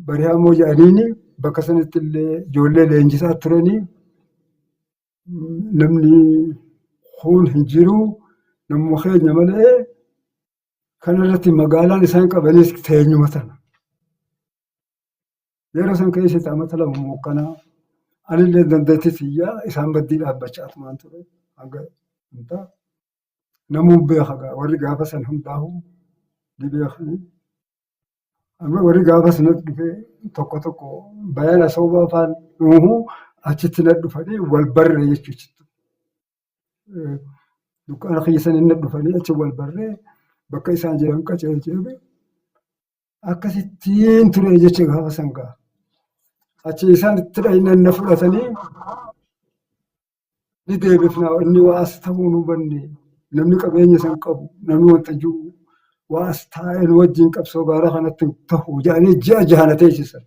bari'aamoo jedhaniini bakka sanatti illee ijoollee leenjisaa turanii namni kun hin jiru namuma keenya malee kanarratti magaalaan isaan qabanis teenyuma tana. Yeroo san keessatti amata 2 mookkanaa anillee dandeettii tiyyaa isaan baddii dhaabbachaa tumaan ture hanga hundaa. Namuu beeka gaa warri gaafa san hundaa'u ni beekanii. Amma warri gaafa sanatti dhufee tokko tokko bayaan asoobaa afaan uuhuu achitti na dhufanii wal barree jechuudha. Dukkaana kiyya saniin na dhufanii achi wal barree bakka isaan jiran qaceelchee akkasittiin ture jecha gaafa san gaa. Achi isaan itti dhahinan na fudhatanii ni deebifna inni waa as ta'uu nu hubanne namni qabeenya san qabu namni wanta jiru waa as taa'ee nu wajjin qabsoo gaara kanatti hin tahu jedhanii ji'a jaha na teessisan.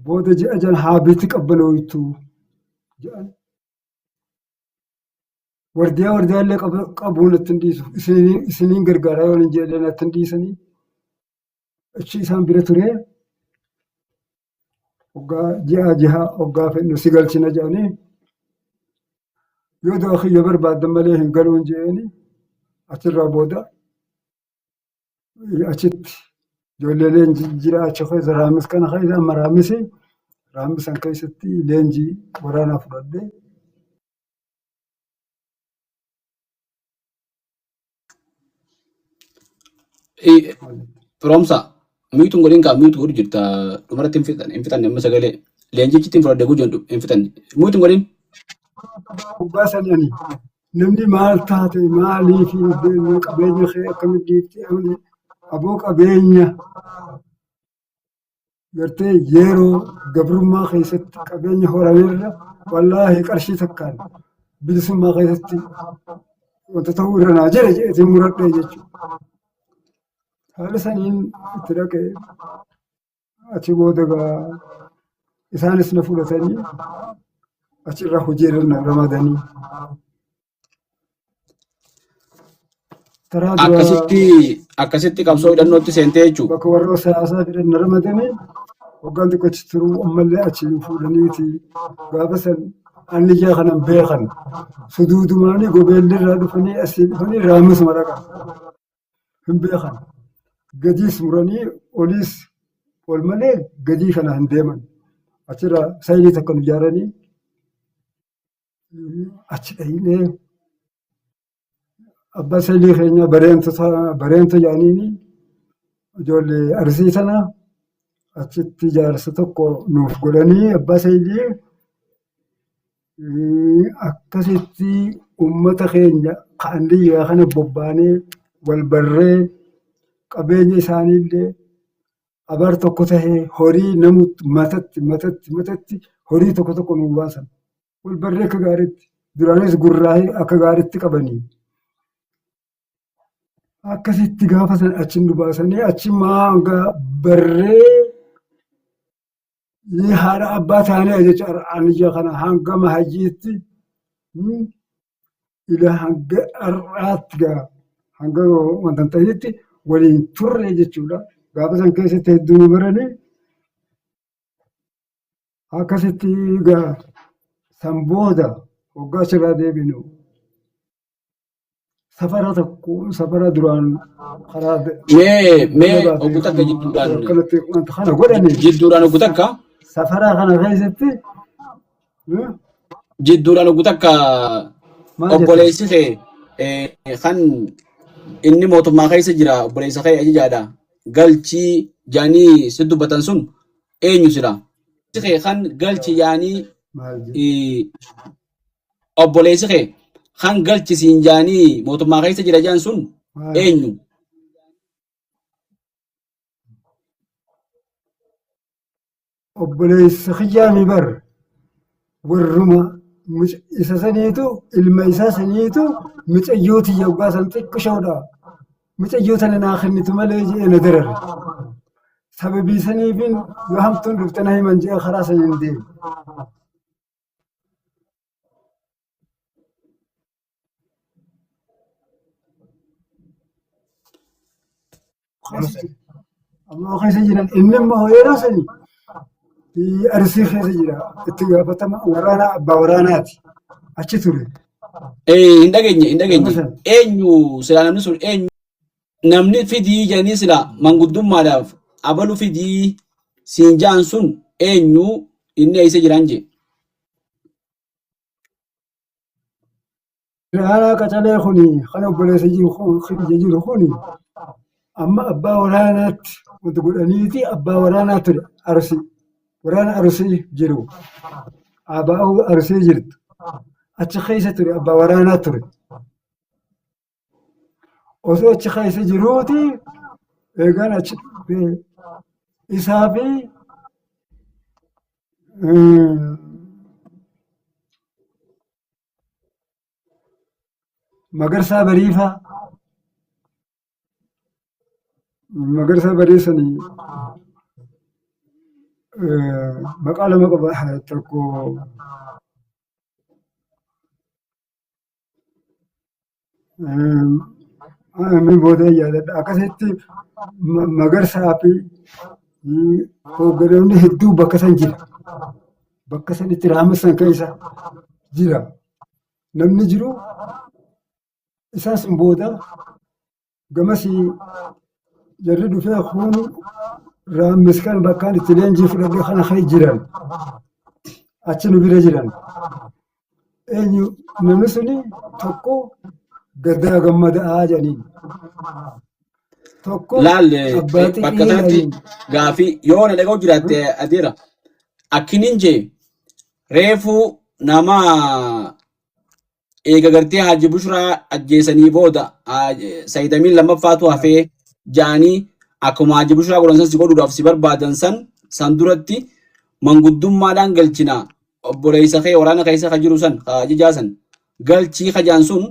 Booda ji'a jaha haabiitti qabbanooytu jedhan. Wardiyaa wardiyaallee qabuu natti hin dhiisu. Isiniin gargaaraa yoo hin jedhe natti hin dhiisanii. Achi isaan bira turee hoggaa ji'a jiha hoggaa fedhu si galchina jedhanii yoo du'a kiyya barbaaddan malee hin galuun jedheeni achirraa booda achitti ijoollee leenjii jira achi keessa raamis kana keessa amma raamisi raamisan keessatti leenjii waraanaa fudhadhee. Firoomsa miitu hin godhin kaa miitu godhu jirta dhumarratti hin fixan hin fixanne amma sagalee leenjichi ittiin fudhadhe guutuu hin fixanne miitu hin godhin. Gubbaa sanii ani namni maal taate maaliif hin deemne qabeenya kee akkamitti dhiifte aboo qabeenya gartee yeroo gabrummaa keessatti qabeenya horameerra wallaahi qarshii takkaan bilisummaa keessatti wanta ta'uu irra naa jira jedheetiin muradhee jechuudha. Haala saniin itti dhaqee achi booda gaa isaanis na fudhatanii achirraa hojii irra na ramadanii. Taraa duraa Akkasitti qabsoo hidhannootti seentee jechuudha. Bakka warra siyaasaa fedhan na ramadanii waggaan tokko achi turuu ammallee achi fuudhaniiti gaafa san anniyyaa kanan beekan suduudumaanii gobeelli irraa dhufanii asii dhufanii raammisuma dhaqan hin beekan gadiis muranii oliis ol malee gadii kana hin deeman achirraa sayilii takka nu ijaaranii achi dhahinee abbaa sayilii keenya bareento jedhaniini ijoollee arsii tana achitti ijaarsa tokko nuuf godhanii abbaa sayilii akkasitti uummata keenya kan biyya kana bobbaanee wal barree qabeenya isaaniillee abar tokko tahee horii namu matatti matatti matatti horii tokko tokko nuu baasan. Wal barree akka gaariitti duraanis gurraahee akka gaariitti qabanii. Akkasitti gaafa san achi nu baasanii achi hanga barree ni haadha abbaa taanee jecha aniyya kana hanga mahayyiitti ila hanga har'aatti gaa hanga wanta hin ta'initti waliin turre jechuudha. Gaafa san keessatti hedduu nu baranii akkasitti gaa san booda waggaa achirraa deebinu safara tokko safara duraan karaa Mee obbo takka jidduudhaan akkanatti wanta kana godhani jidduudhaan obbo takka safara kana keessatti jidduudhaan obbo takka Maal jettan? Obboleessi kee kan inni mootummaa keessa jira obboleessa kee ajajaadha galchii jaanii si dubbatan sun eenyu sila? Kee kan galchi jaanii Maal jedhu? Obboleessi kee kan galchi siin jaanii mootummaa keessa jira jaan sun Maal? eenyu? Obboleessa kiyyaami bar warruma isa saniitu ilma isaa saniitu micayyoo tiyya waggaa san xiqqishoodha. Micayyoo tana naa kennitu malee jedhee na darare. Sababii saniifin yoo hamtuun dhufte na himan jedhee karaa saniin deeme. Ammoo keessa jiran inni immoo yeroo sani Arsii keessa jira. Itti gaafatama waraanaa abbaa waraanaati. Achi ture. Hin dhageenye hin dhageenye. Gaafa sana. Eenyu silaa namni sun eenyu namni fidii jedhanii silaa manguddummaadhaaf abalu fidii siin ja'an sun eenyu inni eessa jiraan jee. Aanaa qacalee kuni kan obboleessa jiru kun kiyya jiru kuni amma abbaa waraanaatti wanti godhaniiti abbaa waraanaa ture Arsii. Waraana Arsii jiru. Abbaa Arsii jirtu. Achi keessa ture abbaa waraanaa ture. Osoo achi keessa jiruuti eegaan achi dhufee isaa fi Magarsaa Bariifaa Magarsaa Barii sanii maqaa lama qaba tokko Min booda yaadadha. Akkasitti Magarsaa fi hoogganoonni hedduu bakka san jira. Bakka sanitti raamsan keessa jira. Namni jiru isaan sun booda gamasii jarri dhufee kun raammis kan bakkaan itti leenjii fudhadhe kana kee jiran. Achi nu bira jiran. Eenyu namni suni tokko gaddaa gammadaa jedhaniin. Tokko Laal abbaa bakka xiqqii kanatti jedhaniin. gaafii yoo na dhaga'u jiraatte adeera. Akkinin jee reefuu nama eega gartee Haaji Bushraa ajjeesanii booda Saayidamiin lammaffaatu hafee ja'anii akkuma Haaji Bushraa godhan san si godhuudhaaf si barbaadan san san duratti manguddummaadhaan galchina obboleessa kee waraana keessa ka jiru san ka ajajaa san galchii ka ja'an sun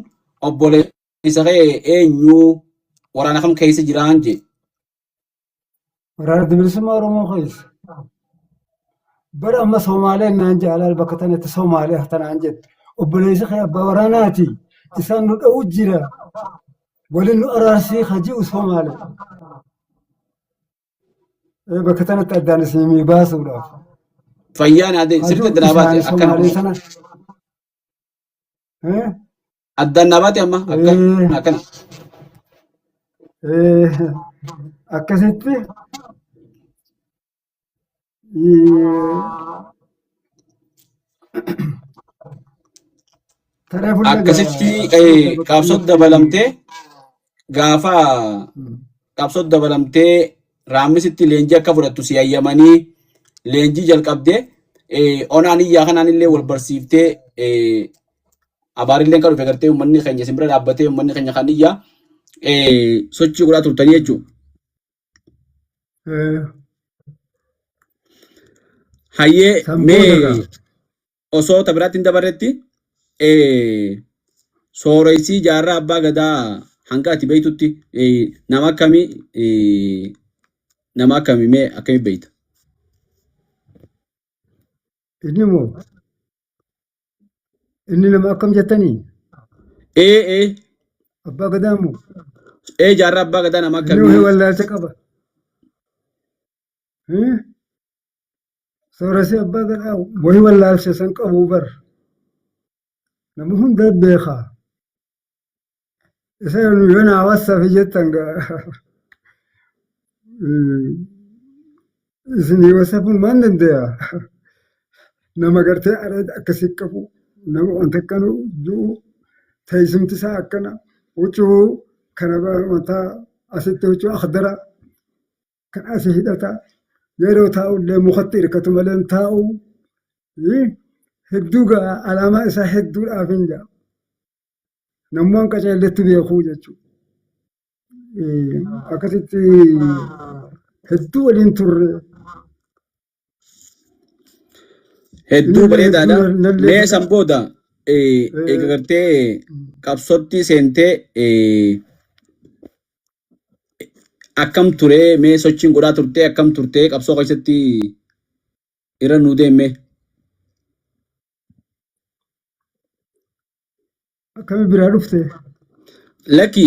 obboleessa kee eenyu waraana kam keessa jiraan jee. Waraana Bilisummaa Oromoo keessa. Bara amma Somaaleen naan jaalaal bakka tanatti Somaalee tanaan jette. Obboleessi kee abbaa waraanaati. Isaan nu dha'u jira. Waliin nu araarsii ka ji'u Somaalee. Bakka tanatti addaan isinii baasuudhaaf. Fayyaa naa ta'e Ka sirriitti ji'u addaan naa baate isaanii akkana Somaalee sana. Eh? Addaan naa baate amma akkana akkana. Akkasitti taree fuula Akkasitti qabsoo dabalamtee gaafa qabsoo dabalamtee Raammisitti leenjii akka fudhattu si hayyamanii leenjii jalqabdee onaan iyyaa kanaan illee wal barsiiftee abaarilleen kan dhufe gartee uummanni keenya isin bira dhaabbatee uummanni keenya kan iyyaa sochii godhaa turtanii jechuudha. Hayyee San mee booda gaa. osoo ta biraatti hin dabarretti sooressii jaarraa abbaa gadaa hanga ati beektutti nama akkamii nama akkamii mee akkamii beekta? Inni moo inni nama akkam jettanii? Ee ee Abbaa gadaa moo? Ee jaarraa abbaa gadaa nama Inni akkamii? wahii wallaalcha qaba. Eh? Sooressii abbaa gadaa wahii wallaalcha san qabu bar. Nama hunda beeka. Isa yoo naa wassafi jettan gaa. Isinii wassafuun maal danda'a? Nama gartee areeda akkasii qabu, nama wanta akkanu jiru. Teessumti isaa akkana huccuu kana mataa asitti huccuu akhdara kan asii hidhata. Yeroo taa'ullee mukatti hirkatu malee hin taa'u. Hedduu gaa alaamaa isaa hedduudhaaf hin ga'a. Namummaan qaceelletti beekuu jechuudha. Akkasitti hedduu waliin turre. Hedduu Innillee bareedaadha. hedduu nallee Mee san booda eega gartee qabsootti seentee akkam ture mee sochiin godhaa turtee akkam turtee qabsoo keessatti irra nuu deemme. Akkami biraa dhufte? Lakki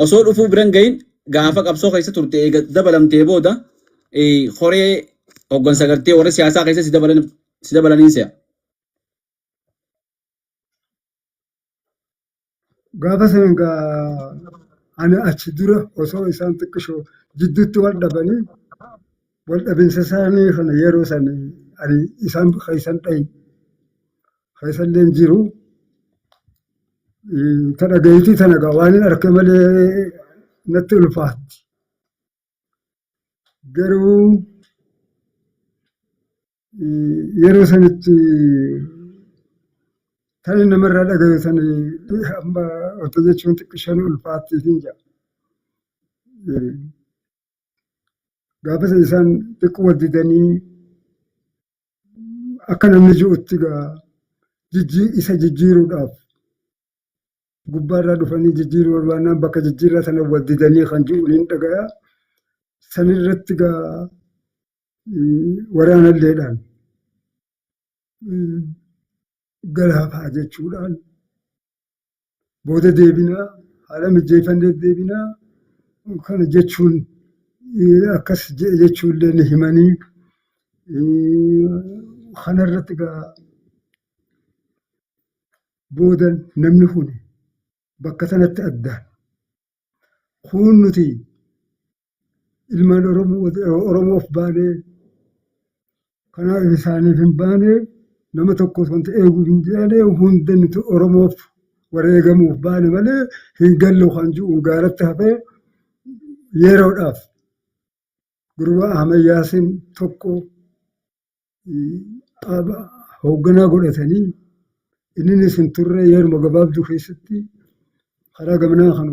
osoo dhufuu biran gahin gaafa qabsoo keessa turte eega dabalamtee booda koree hoggansa gartee warra siyaasaa keessa si dabalan si dabalaniin se'a. Gaafa sana egaa ani achi dura osoo isaan xiqqishoo jidduutti wal dhabanii wal dhabinsa isaanii kana yeroo san ani isaan keessan dhayi keessallee hin jiru. Ta dhagayitii tana egaa waan hin arke malee natti ulfaatti. Garuu yeroo sanitti tani namarraa dhagayu sani amma wanta jechuun xiqqishanii ulfaattiif hin jedha. Gaafa san isaan xiqqoo wal didanii akka namni ji'utti gaa isa jijjiiruudhaaf gubbaarraa dhufanii jijjiiruu barbaannaan bakka jijjiirraa sana wal didanii kan ji'uun hin dhagaya. Sanirratti gaa waraanalleedhaan galaafaa jechuudhaan booda deebinaa haala mijjeeffannee deebinaa kana jechuun akkas jedhe jechuullee ni himanii kanarratti gaa booda namni kun bakka sanatti addaan kun nuti ilmaan Oromoof baanee kanaaf isaaniif hin baane nama tokkos wanta eeguuf hin jedhane hunda nuti Oromoof wareegamuuf baane malee hin gallu kan jiru gaaratti hafee yeroodhaaf gurbaa Ahmad Yaasin tokko hoogganaa godhatanii inninis hin turre yeruma gabaabduu keessatti karaa gamanaa kan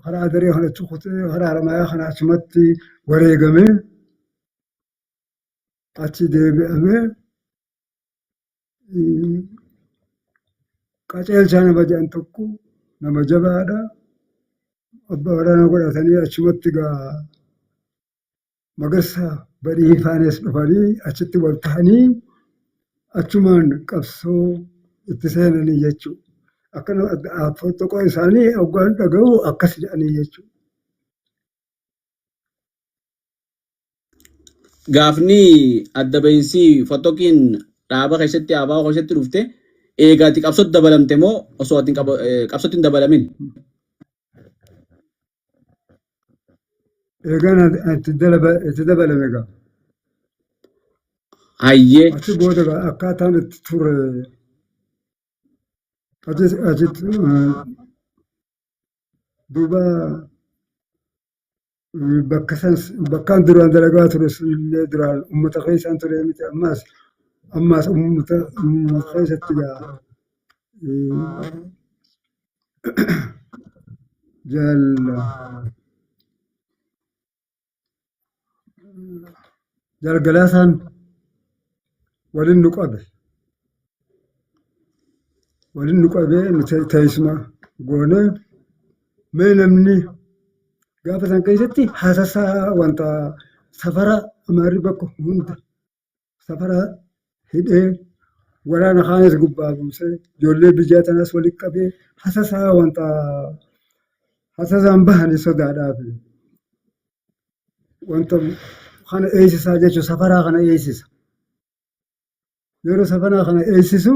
karaa adaree kana achi kutee karaa haramayaa kana achumatti wareegamee achi deebi'amee qaceelchaa nama jedhan tokko nama jabaadha. Abbaa waraanaa godhatanii achumatti gaa Magarsaa Badhii faanis dhufanii achitti wal ta'anii achumaan qabsoo itti seenanii jechuudha. Akkana fottoqoo isaanii hoggaan dhaga'u akkas jedhanii jechuudha. Gaafni adda bahinsi fottoqiin dhaaba keessatti ABO keessatti dhufte eega ati qabsootti dabalamte moo osoo ati qabsootti hin dabalamin? Eegaan itti dabalame egaa. Hayyee. Achi booda egaa akkaataan itti ture achitti duuba bakka san bakkaan duraan dalagaa ture sunillee duraan uummata keessaan ture miti ammas ammas uummata keessatti egaa jaal jaal Galaasaan waliin nu qabe. Waliin nu qabee nu teessuma goonee mee namni gaafa san keessatti hasasaa wanta safara amaarri bakka hunda safara hidhee waraana kaanis gubbaa buusee ijoollee biyyaa tanaas walitti qabee hasasaa wanta hasasaan bahanii sodaadhaaf wanta kana eeysisaa jechuun safaraa kana eeysisa. Yeroo safaraa kana eeysisu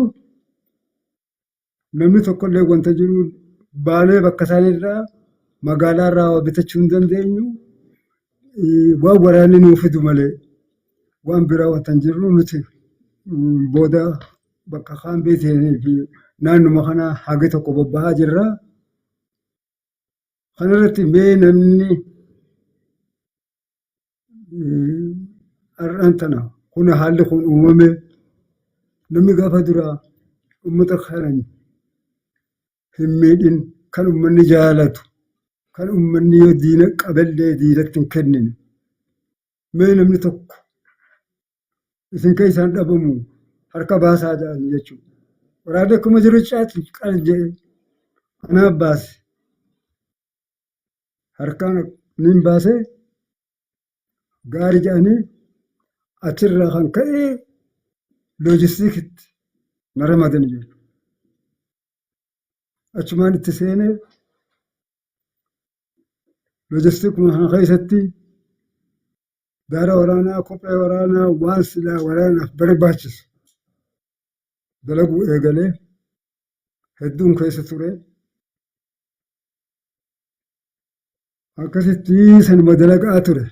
namni tokkollee wanta jiru baanee bakka isaaniirraa magaalaarraa waa bitachuu hin dandeenyu. Waan waraanni nuu fidu malee waan biraa wanta hin jirru nuti booda bakka kaambii ta'anii fi Naannuma kana hagi tokko bobba'aa jirra. Kanarratti mee namni har'aan tana kun haalli kun uumame namni gaafa duraa uummata kana hin miidhin kan uummanni jaalatu kan uummanni yoo diina qabellee diinatti hin kennine mee namni tokko isin keessaan dhabamu harka baasaa jedhan jechuudha. Waraanni akkuma jiru caati qal jedhe anaaf baase. Harkaan niin baase gaarii jedhanii achirraa kan ka'e loojistiikitti na ramadan jechuudha. Achumaan itti seenee loojistiikuma kana keessatti Gaara waraanaa, kophee waraanaa, waan silaa waraanaaf barbaachisu dalaguu eegalee hedduun keessa ture. Akkasitti sanuma dalagaa ture.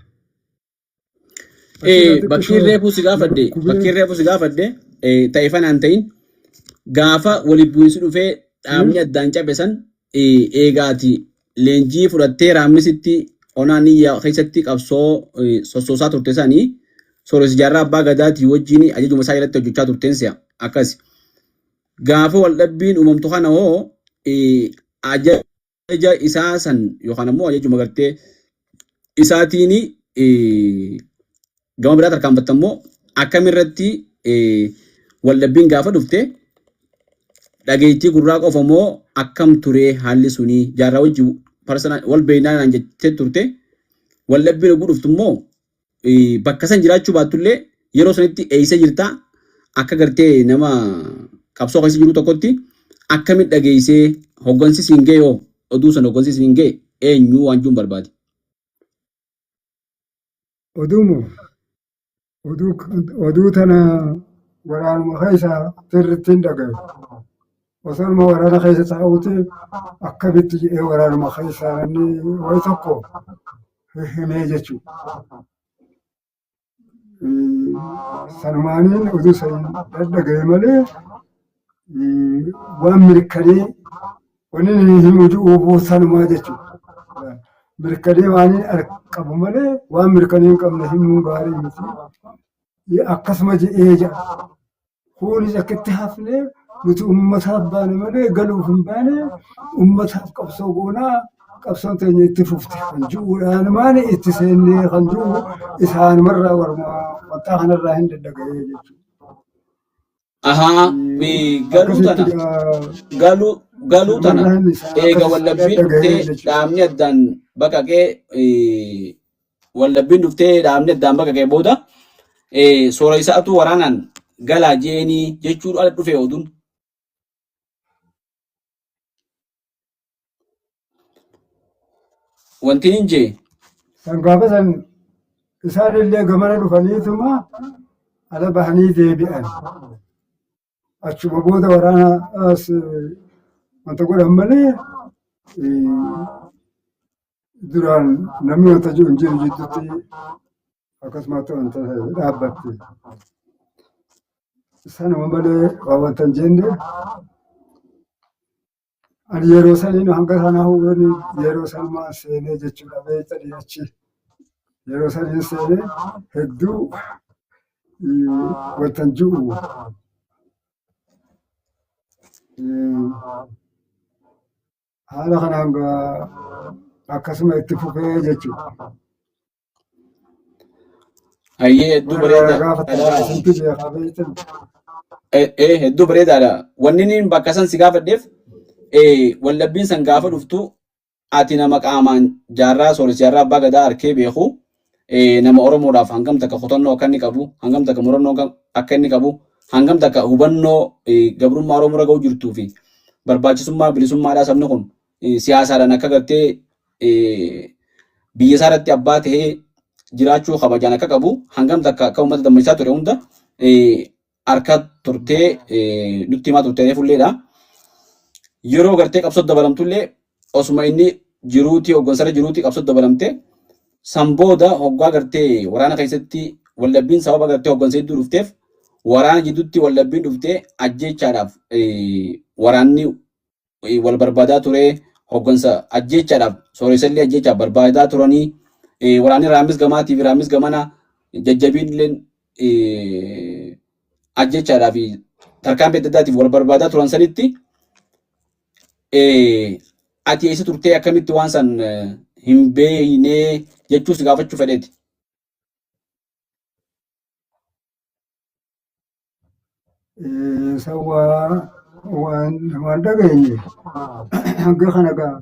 Achirraa Bakkiin xiqqishoo reefuu si na gaafadhe dhukkubee bakkiin reefuu si gaafadhe ta'e fanaan ta'in gaafa walitti bu'iinsi dhufee dhaabni addaan cabe san eegaati leenjii fudhattee Raammisitti onaa niyya keessatti qabsoo sossoosaa turte sanii Sooressa Jaarraa Abbaa Gadaatii wajjin ajajuma isaa jalatti hojjechaa turteen si'a akkas. Gaafa waldhabbiin uumamtu kana hoo ajaja isaa san yookaan ammoo ajajuma gartee isaatiin gama biraa tarkaanfatta immoo akkamirratti waldhabbiin gaafa dhufte dhageettii gurraa qofa moo akkam turee haalli sunii jaarraa wajji personal wal beeynaa naan jettee turte waldhabbiin oguu dhuftu immoo bakka san jiraachuu baattullee yeroo sanitti eeysa jirta akka gartee nama qabsoo keessa jiru tokkotti akkamitti dhageessee hoggansi siin ga'e hoo oduu san hoggansi siin ga'e eenyu waan jiruun barbaade. Oduu moo oduu oduu tana waraanuma keessa sirriitti hin dhagayu. Osooma waraana keessa taa'uuti akkamitti jedhee waraanuma keessaa namni wayi tokko himee jechuudha. Sanumaaniin oduu san dhaga'e malee waan mirkanee wanni inni himu jiru sanumaa jechuudha. Mirkanee waan qabu malee waan mirkanee hin qabne himuun gaarii miti. Akkasuma jedhee jedha. Kunis akkitti hafnee nuti uummataaf baane malee galuuf hin baane uummataaf qabsoo goonaa qabsoon teenya itti fufti kan ji'uudhaan maali itti seennee kan ji'u isaanumarraa warma wantaa kanarraa hin daddaga'ee jechuudha. Ahaa galuu Akkasitti tana gaa galuu tana sanumarraa isaan eega akkas wallabbiin daddaga'ee dhuftee jechuudha. dhaabni addaan baqaqee wallabbiin dhuftee dhaabni addaan baqaqee booda soora isaatu waraanaan galaa jeenii jechuun ala dhufe oduun. Wanti hin jee San gaafa san isaan illee gamana dhufaniituma ala bahanii deebi'an. Achuma booda waraana as wanta godhan malee duraan namni wanta jiru hin jiru jidduutti akkasumatti wanta dhaabbatte. Sanuma malee waa wanta hin jenne ani yeroo saniin hanga sanaa hubanni yeroo sanumaan seenee jechuudha beektanii achi yeroo saniin seenee hedduu wanta hin jiru. Haala kanaan akkasuma itti fufee jechuudha. Hayyee hedduu Warra bareeda. gaafatan isintu beekaa beektan. Hedduu bareedaadha. Wanni inni bakka san si gaafadheef wallabbiin san gaafa dhuftu ati nama qaamaan jaarraa sooressa jaarraa abbaa gadaa arkee beeku nama Oromoodhaaf hangam takka kutannoo akka inni qabu hangam takka murannoo akka inni qabu hangam takka hubannoo gabrummaa Oromoo irra ga'u jirtuu fi barbaachisummaa bilisummaadhaa sabni kun siyaasaadhaan akka gartee biyya isaa irratti abbaa ta'ee jiraachuu kabajaan akka qabu hangam takka akka uummata dammaqsaa ture hunda harka turtee nutti himaa turte reefulleedha. Yeroo gartee qabsoo dabalamtullee osuma inni jiruutii hoggansarra jiruutii qabsoo dabalamte san booda hoggaa gartee waraana keessatti waldhabbiin sababa gartee hoggansa hedduu dhufteef Waraana jidduutti waldhabbiin dhuftee ajjeechaadhaaf waraanni wal barbaadaa ture, hoggansa ajjeechaadhaaf sooressallee ajjeechaaf barbaadaa turanii, waraanni Raamis gamaatii fi Raamis gamana jajjabiin illee ajjeechaadhaaf tarkaanfii adda addaatiif wal barbaadaa turan sanitti ati eessa turtee, akkamitti waan san hin beeknee jechuus gaafachuu fedheeti. San waan dhageenye hanga kana gaa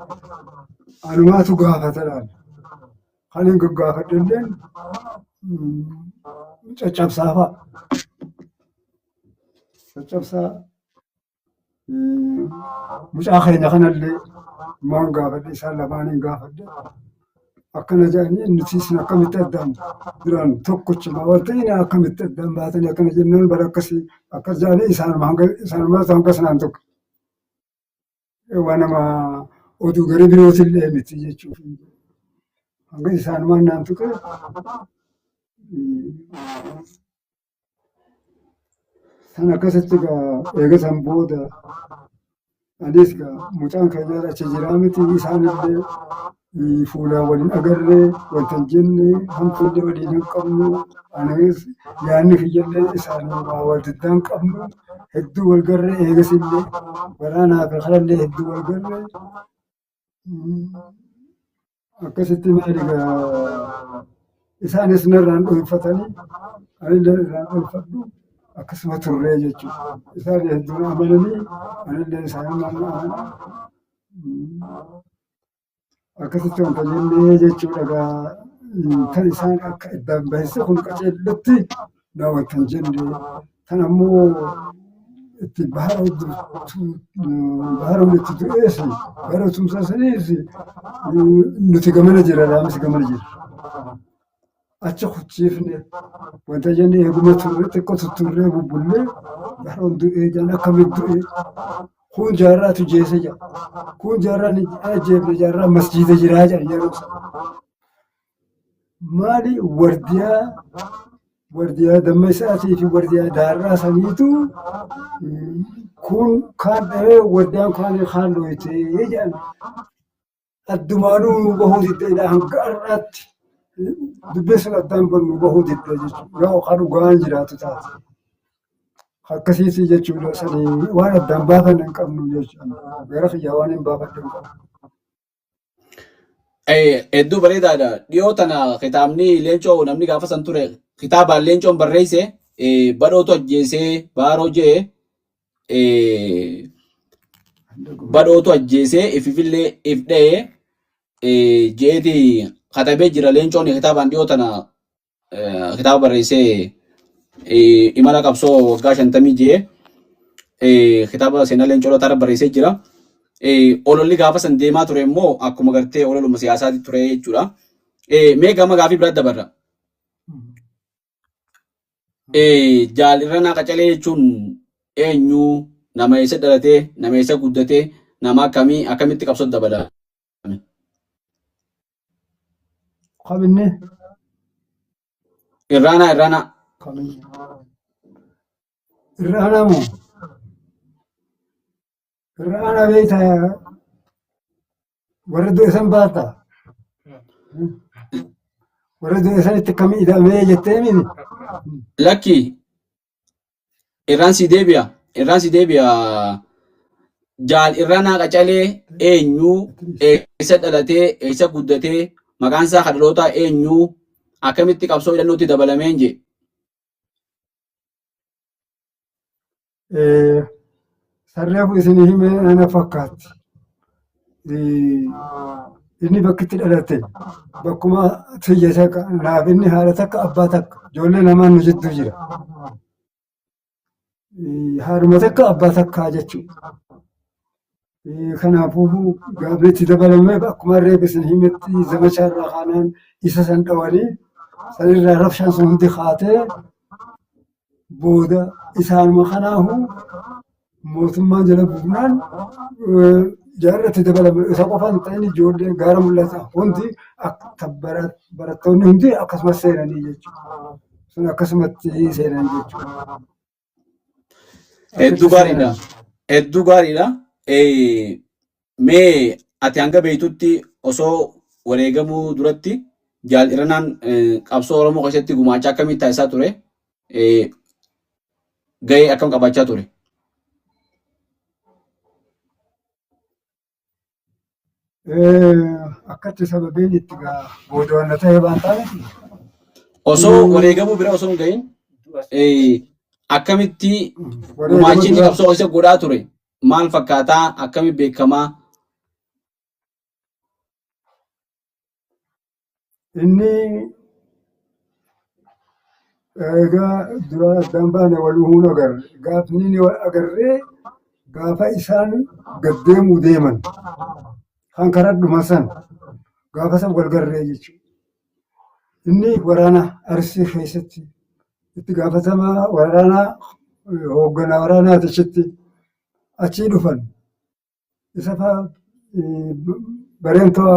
anumaatu gaafata laal. Kan hin gaggaafadhe illeen caccabsaa fa'a. Caccabsaa mucaa keenya kanallee maan gaafadhe, isaan lamaan hin gaafadhe. Akkana jedhanii, nuti isin akkamitti addaan duraan tokkochuma waan ta'in akkamitti addaan baatanii akkana jennaan, bara akkasii akkas jedhanii isaanuma hanga isaanuma hanga sanaan tokko. Waan nama oduu gara birootillee miti jechuuf. Hanga isaanumaan naan tuqe. San akkasitti egaa eega san booda anis egaa mucaan keenya achi jiraa miti, isaanillee fuulaan waliin agarree wanta hin jenne, hamtuullee waliin hin qabnu. Anis yaadni kiyyallee isaanii waa wal diddaa hin qabnu, hedduu wal garree, eegasillee waraanaa fi kanallee hedduu wal garree. Akkasitti maali egaa isaanis narraan dhoyfatanii, anillee irraan dhoyfadhu, akkasuma turree jechuudha. Isaan hedduun amananii, anillee isaanuma amana. Akkasitti wanta jennee jechuudha egaa kan isaan akka iddaan bahisse kun qaceellotti na wanta hin jenne. Kan ammoo itti baharoon itti du'ees bara tumsaa saniis nuti gamana jira, Raamis gamana jira. Achi kuchiifne wanta jenne, eeguma turre xiqqoo tutturree bubbullee baharoon du'ee jaan, akkamitti du'ee, kun jaarraatu jeese jaa, kun jaarraan hin ajjeefne, jaarraan masjiida jiraa jedhan yeroo sana. Maali, wardiyaa damma isaatii fi wardiyaa daarraa saniitu kun kaan dhahee, wardiyaan kaan kaan dhoyitee jedhan. Addumaanuu nu bahuu diddeedha, hanga har'aatti dubbiin sun addaan nu bahuu didde jechuudha. Yoo kan dhugaan jiraatu taate. Akkasiiti jechuudha, sanii waan addaan baafanne hin qabnu jechuudha. Gara kiyyaa waan hin baafadhe hin qabu. Hedduu bareedaadha. Dhiyoo tana kitaabni Leencoo namni gaafa san ture kitaabaan Leencoon barreesse, badhootu ajjeesee baaroo jee, badhootu ajjeesee ififillee if dha'ee jeeti katabee jira Leencoon kitaabaan dhiyoo tana kitaaba barreessee, imala qabsoo waggaa 50 jee kitaaba seenaa Leencoo Lataa barreessee jira. Ololli gaafa san deemaa ture immoo akkuma gartee ololuma siyaasaati ture jechuudha. Mee gama gaafii biraatti dabarra. Jaal Irranaa Qacalee jechuun eenyu? Nama eessa dhalatee? Nama eessa guddatee? Nama akkamii? Akkamitti qabsoo dabalame? Kaminni? Irraanaa, Irraanaa. Kaminni? Irraanaa moo? Irraanaa beektaa, warra du'e san baata. Warra du'e sanitti akkami ida'amee jettee miti? Lakki, irraan si deebi'a. Irraan si deebi'a. Jaal Irranaa Qacalee eenyu? Eessa dhalatee? Eessa guddatee? Maqaan isaa kan dhalootaa eenyu? Akkamitti qabsoo hidhannootti dabalameen jee? Sarreefu isinii himee ana fakkaatti. Inni bakki itti dhalate bakkuma tiyya takka, naaf inni haadha takka abbaa takka, ijoollee lamaan nu jidduu jira. Haadhuma takka abbaa takkaa jechuudha. Kanaafuu gaafni itti dabalamee akkuma reefu isin himetti zamachaa irraa kaanaan isa san dhawanii sanirraa rabshaan sun hundi kaatee, booda isaanuma kanaahu mootummaan jala buufnaan jaarra itti dabalame. Isa qofa hin ta'in, ijoolleen gaara mul'ata hundi, barattoonni hundi akkasumas seenanii jechuudha. Sun akkasumatti seenan jechuudha. Hedduu Akkatti gaariidha. seenan. Hedduu gaariidha. Mee ati hanga beektutti osoo wareegamuu duratti Jaal Irranaan qabsoo Oromoo keessatti gumaacha akkamii taasisaa ture? Gahee akkam qabaachaa ture? Akkatti sababiin itti gaa booda wanna ta'e waan taaneef Osoo wareegamuu bira osoo hin gahin akkamitti wareegamuu gumaachi inni dura qabsoo keessa godhaa ture maal fakkaataa akkami beekamaa? Inni egaa dura addaan baane wal uumuun agarre. Gaafni inni wal agarree gaafa isaan gad deemuu deeman kan karaa dhuman san gaafa san wal garree jechuudha. Inni waraana Arsii keessatti itti gaafatamaa waraanaa hoogganaa waraanaati achitti achii dhufan. Isa fa'aa bareentoo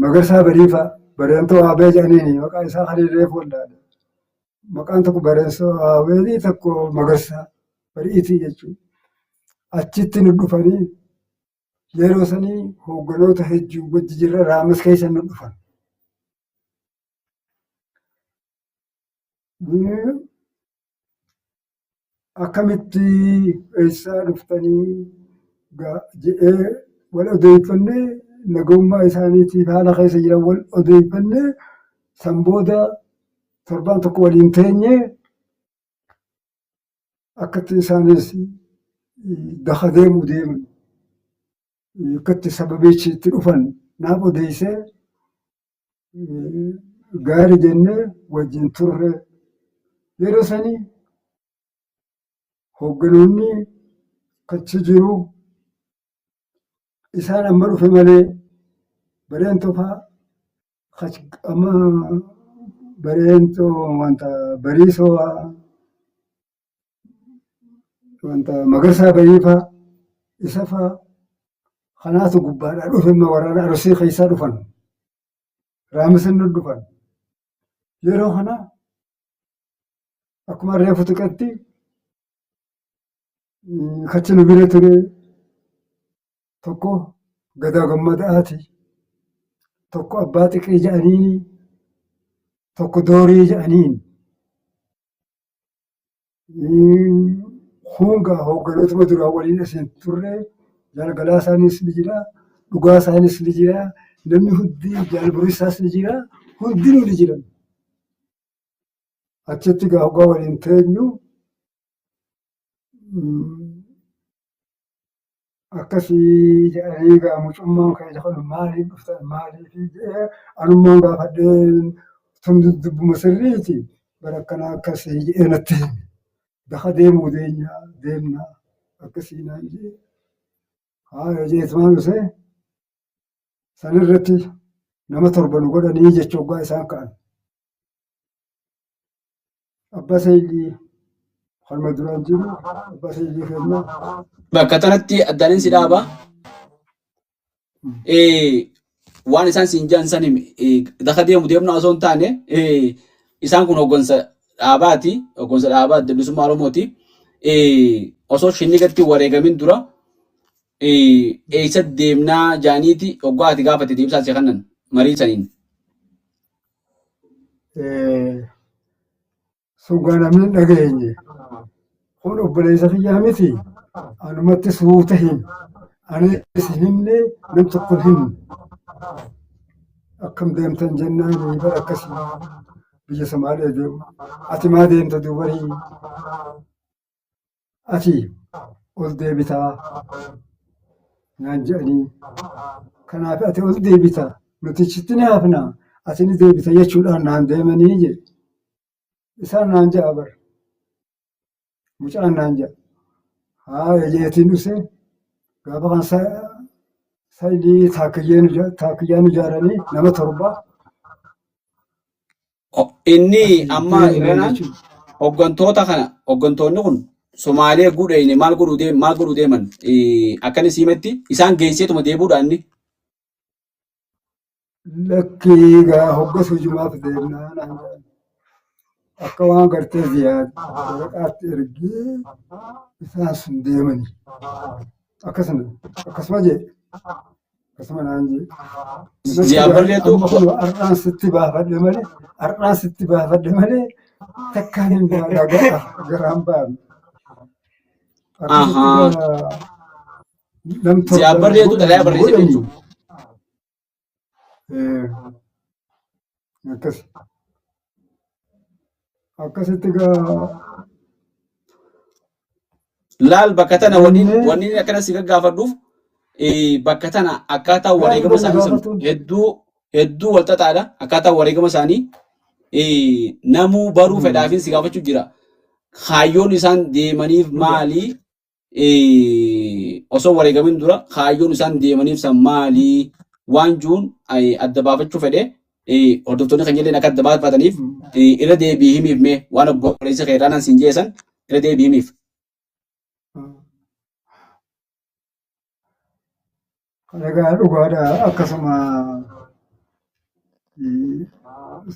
Magarsaa Barii fa'a Bareentoo Aabee jedhaniini maqaa isaa kan reefu wallaale. Maqaan tokko Bareentoo Aabeetii tokko Magarsaa Bariitii jechuudha. Achitti nu dhufanii yeroo sanii hoogganoota hedduu wajji jirra Raamas keessa nu dhufan. Akkamitti eessaa dhuftanii jedhee wal odeeffannee nagummaa isaaniitiif haala keessa jiran wal odeeffannee san booda torbaan tokko waliin teenyee akkatti isaanis daka deemuu deeman akkatti sababichi itti dhufan naaf odeessee gaari jennee wajjin turre. Yeroo sanii hoogganoonni achi jiru isaan amma dhufe malee Bareentoo fa'aa amma Bareentoo wanta Bariisoo fa'aa wanta Magarsaa Barii fa'aa isa fa'aa kanaatu gubbaadhaa dhufe amma waraana Arsii keessaa dhufan. Raamisan nu dhufan. Yeroo kana akkuma reefu tuqetti kachi nu bira ture tokko Gadaa Gammadaati, tokko Abbaa Xiqii jedhaniini, tokko Doorii jedhaniini. Kun gaa hoogganootuma duraa waliin asiin turre Jaal Galaasaanis ni jira, Dhugaasaanis ni jira, namni hundi Jaal Burisaas ni jira, hundinuu ni jiran. Achitti gaa hoggaa waliin teenyu akkasii jedhanii gaa mucummaan keessa kun maaliif dhuftan maaliif jedhee anummaan gaafadhee tun dubbuma sirriiti bara akkanaa akkasii jedhee natti hime. Daka deemuu deenya deemna akkasii naan jedhe. Haaya jeetumaan dhufee sanirratti nama torba nu godhanii jecha hoggaa isaan ka'an. Abbaa Sayyidii kanuma duraan jiru Abbaa Sayyidii keenya. Bakka tanatti addaanin si dhaaba. Waan isaan siin jedhan san himi. Daka deemu deemna osoo hin taane isaan kun hooggansa dhaabaati. Hooggansa dhaabaa Adda Bilisummaa Oromooti. Osoo shinnigatti wareegamin dura eessa deemnaa jaaniiti hoggaa ati gaafate deebisaa si kennan marii saniin. Sun gaa namni hin dhageenye. Kun obboleessa kiyyaa miti. Anumatti suuta himi. Anis hin himne nam tokko hin himne. Akkam deemtan jennaan bara akkasii biyya Somaalee deemu. Ati maa deemta dubarii? Ati ol deebitaa naan jedhanii. Kanaaf ati ol deebita nuti achitti ni hafna ati ni deebita jechuudhaan naan deemanii jedhe. Isaan naan ja'a bar. Mucaan naan ja'a. Haaya jeetiin dhuse gaafa kan saayilii taakkiyyaan ijaaranii nama torba Inni asii amma deemnee irranaan jechuudha. hoggantoota kana hoggantoonni kun Somaalee gudheeyne maal godhuu deeman akka inni siimetti isaan geesseetuma deebuudha inni. Lakkii gaa hoggas hujumaaf deemnaa naan jedhan. Akka waan gartee Ziyaad waraqaatti ergee isaan sun deemanii. Akkasuma akkasuma jee akkasuma naan jee. Natti Ziyaad Barreetu amma kun har'aan sitti baafadhe malee har'aan sitti baafadhe malee takkaan hin dhagaa garaan baafne. Akkasitti ahaa gaa nam Ziyaad torba nu Barreetu godhan xalayaa nu barreesseef godhanii. jechuudha. Akkas akkasitti gaa Laal bakka tana wanni jennee wanni akkana si gaggaafadhuuf bakka tana akkaataa gaarii wareegama wanna isaanii san gaafatuun. hedduu hedduu wal xaxaadha. Akkaataa wareegama isaanii namuu baruu fedhaafin si gaafachuu jira. Kaayyoon isaan deemaniif Dhuga. maali? Osoo wareegamin dura kaayyoon isaan deemaniif san maali? Waan juun adda baafachuu fedhe hordoftoonni kan jedhan akka adda baafataniif irra deebii himiif mee waan obboleessa kee irraa siin jeesan irra deebii himiif. Egaa dhugaadha akkasuma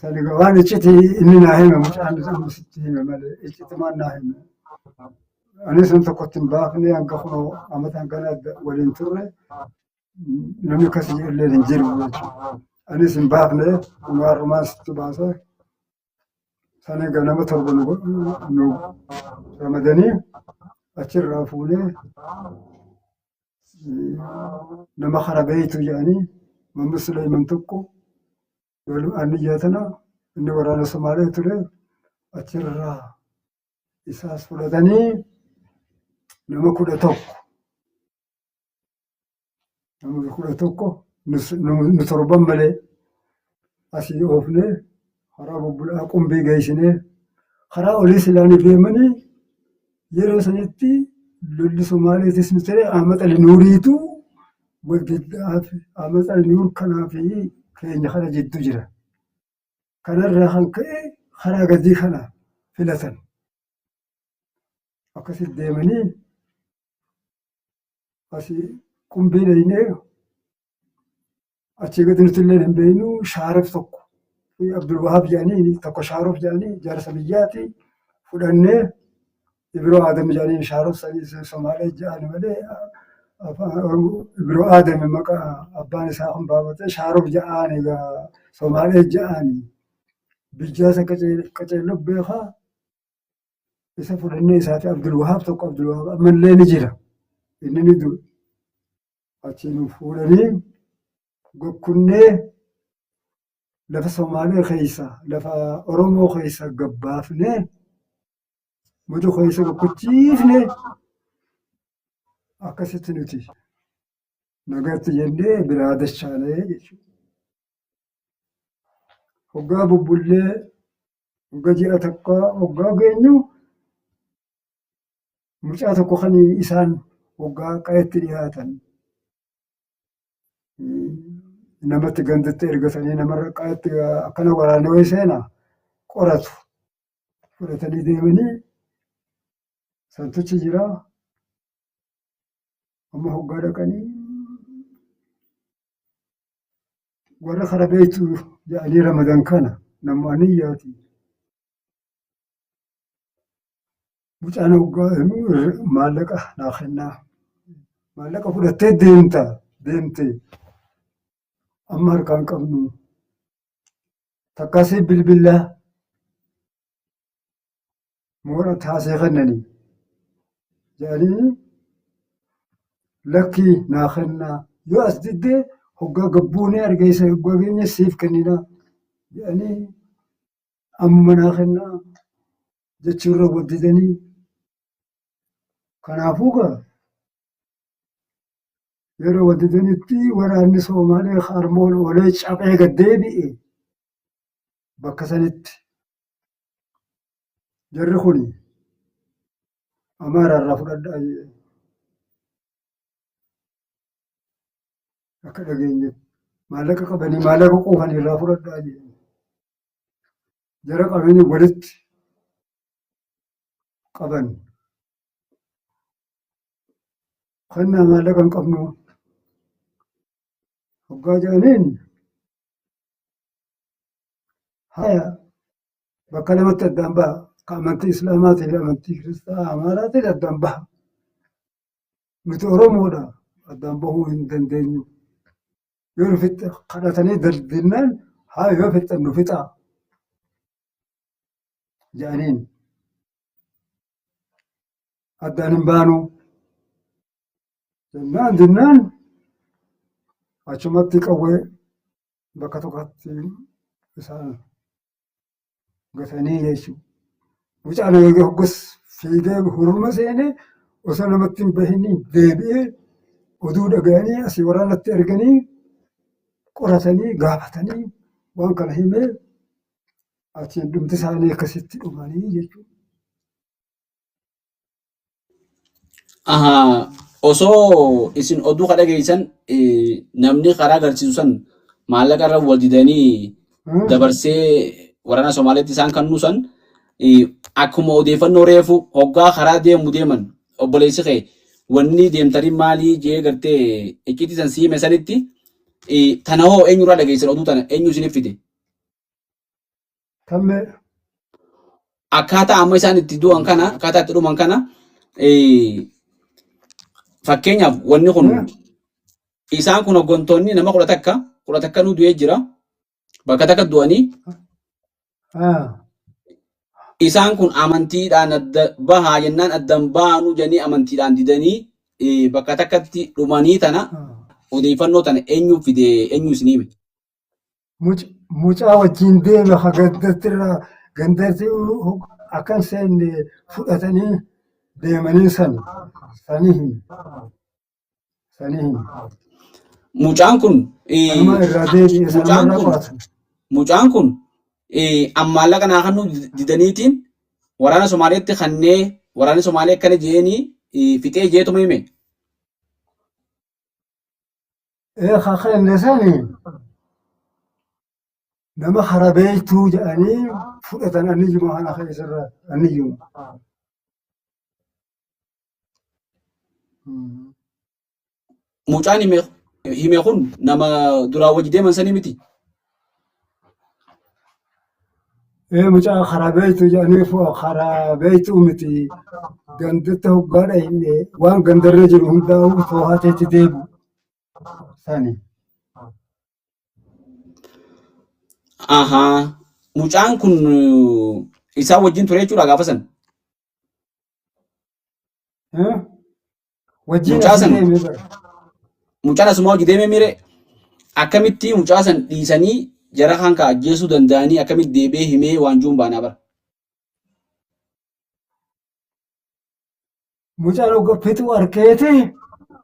san egaa waan iccitii inni naa hime mucaan amma sitti hime malee iccitumaan naa hime. Anis nam tokkotti hin baafne hanga kunoo amata hangana waliin turre namni akkasii illee hin jiru jechuudha. Anis hin baafne kunoo har'umaan sitti baase. San egaa nama torba nu ramadanii achirraa fuunee nama kara beeytu jedhanii Mamma Suleyman tokko anniyyaa tana inni waraana Somaalee ture achirraa isaas fudhatanii nama 11 nama 11 nu torban malee asii oofnee karaa bubbulaa qumbii geessinee karaa olii silaanii deemanii yeroo sanitti lolli Somaaleetis nu ta'e Ahmad Ali Nuuriitu wal diddaa fi Ahmad Ali Nuur kanaa fi keenya kana jidduu jira. Kanarraa kan ka'e karaa gadii kana filatan. Akkasitti deemanii asii qumbii dhaynee achii gadi nuti illee hin beeknu shaarif tokko Abdulwahaab jedhanii tokko shaaruf jedhanii jaarsa biyyaati fudhannee Ibiroo Aadam jedhanii shaaruf sadii Somaalee jedhani malee afaan Oromoo Ibiroo Aadam maqaa abbaan isaa kan baafate shaaruf jedhaan egaa Somaalee jedhani bijjaasa qaceelloo beekaa isa fudhannee isaa fi Abdulwahaab tokko Abdulwahaab ammallee ni jira inni ni du'e. Achii nu fuudhanii gokkunnee lafa Somaalee keessa lafa Oromoo keessa gabbaafnee muda keessa gokkuchiifnee akkasitti nuti nagaatti jennee biraa dachaanee jechuudha. Hoggaa bubbullee hoggaa ji'a takkaa hoggaa geenyu mucaa tokko kan isaan hoggaa qa'etti dhiyaatan namatti gandatti ergatanii namarra qa'etti akkana waraanni wayii seena qoratu fudhatanii deemanii santichi jira amma hoggaa dhaqanii warra kara beektu jedhanii ramadan kana nama aniyyaati. Mucaan hoggaa maallaqa naa kennaa. Maallaqa fudhattee deemta deemte amma harkaa hin qabnu. Takkaa siif bilbillaa moora taasee kennanii jedhanii lakkii naa kennaa yoo as diddee hoggaa gabbuunee argeessa hoggaa keenya siif kenninaa jedhanii ammuma naa kennaa jechuurra wal didanii kanaafuu gaa yeroo wal didanitti waraanni Soomaalee harmoon oolee caphee gad deebi'e bakka sanitti jarri kun Amaaraarraa fudhadhaa jedhe akka dhageenyetti maallaqa qabanii maallaqa quufanii irraa fudhadhaa jedhe. Jara qabanii walitti qaban. Kennaa maallaqa hin qabnu. Hoggaa jedhaniin haya Bakka lamatti addaan baha. Ka amantii Islaamaatii fi amantii Kiristaanaa Amaaraatiin addaan baha. Nuti Oromoodha. Addaan bahuu hin dandeenyu. Yoo nu fixxe kadhatanii dinnaan haa yoo fixxan nu fixaa jedhaniin. Addaan hin baanu. Jennaan dinnaan achumatti qawwee bakka tokkotti isaan gatanii jechuudha. Mucaan hoggas fiigee hurma seenee osoo namatti hin bahin deebi'ee oduu dhaga'anii asii waraanatti erganii qoratanii gaafatanii waan kana himee achiin dhumti isaanii akkasitti dhumanii jechuudha. Ahaa, osoo isin oduu ka dhageessan namni karaa agarsiisu san maallaqa irra wal didanii dabarsee waraana Somaaleetti isaan kannuu san akkuma odeeffannoo reefu hoggaa karaa deemu deeman obboleessi kee wanni deemtanii maalii jee gartee icciitii san siime sanitti tana hoo eenyurraa dhageessan oduu tana eenyu isiniif fide? Tammee. Akkaataa amma isaan itti du'an kana akkaataa itti dhuman kana fakkeenyaaf wanni kun isaan kun hoggantoonni nama 11 11 nu du'ee jira bakka takka du'anii isaan kun amantiidhaan adda bahaa jennaan addan baanu jedhanii amantiidhaan didanii bakka takkatti dhumanii tana odeeffannoo tana eenyu fide eenyu isin hime? Mucaa wajjin deeme ka gandatti irraa gandatti akka hin seenne fudhatanii deemanii san sanii hime. Sanii hime. Mucaan kun Sanuma irraa deebi'e sanuma mucaan irraa kun qoratan. Mucaan kun ammaallaqa naa kannuu didaniitiin waraana Somaaleetti kannee waraanni Somaalee akkana je'eenii fixee jeetuma hime. Ee ka kenne sani nama harabeeytuu jedhanii fudhatan anniyyuma kana keessarra anniyyuma. Mucaan hime kun nama duraan wajji deeman sanii miti. Ee mucaa harabeeytuu jedhanii harabeeytuu miti gandatti hoggaadha hinne waan gandarra jiru hundaa'uu too'ateetti deebi'u sani. Ahaa. Mucaan kun isaan wajjin ture jechuudha gaafa san. Eh? Wajjin Mucaa asii san deemee bara. Mucaan asumaa hojii deemee miire akkamitti mucaa san dhiisanii jara kan ka ajjeesuu danda'anii akkamitti deebi'ee himee waan juun baanaa bara. Mucaan hogga fixuu arkeeti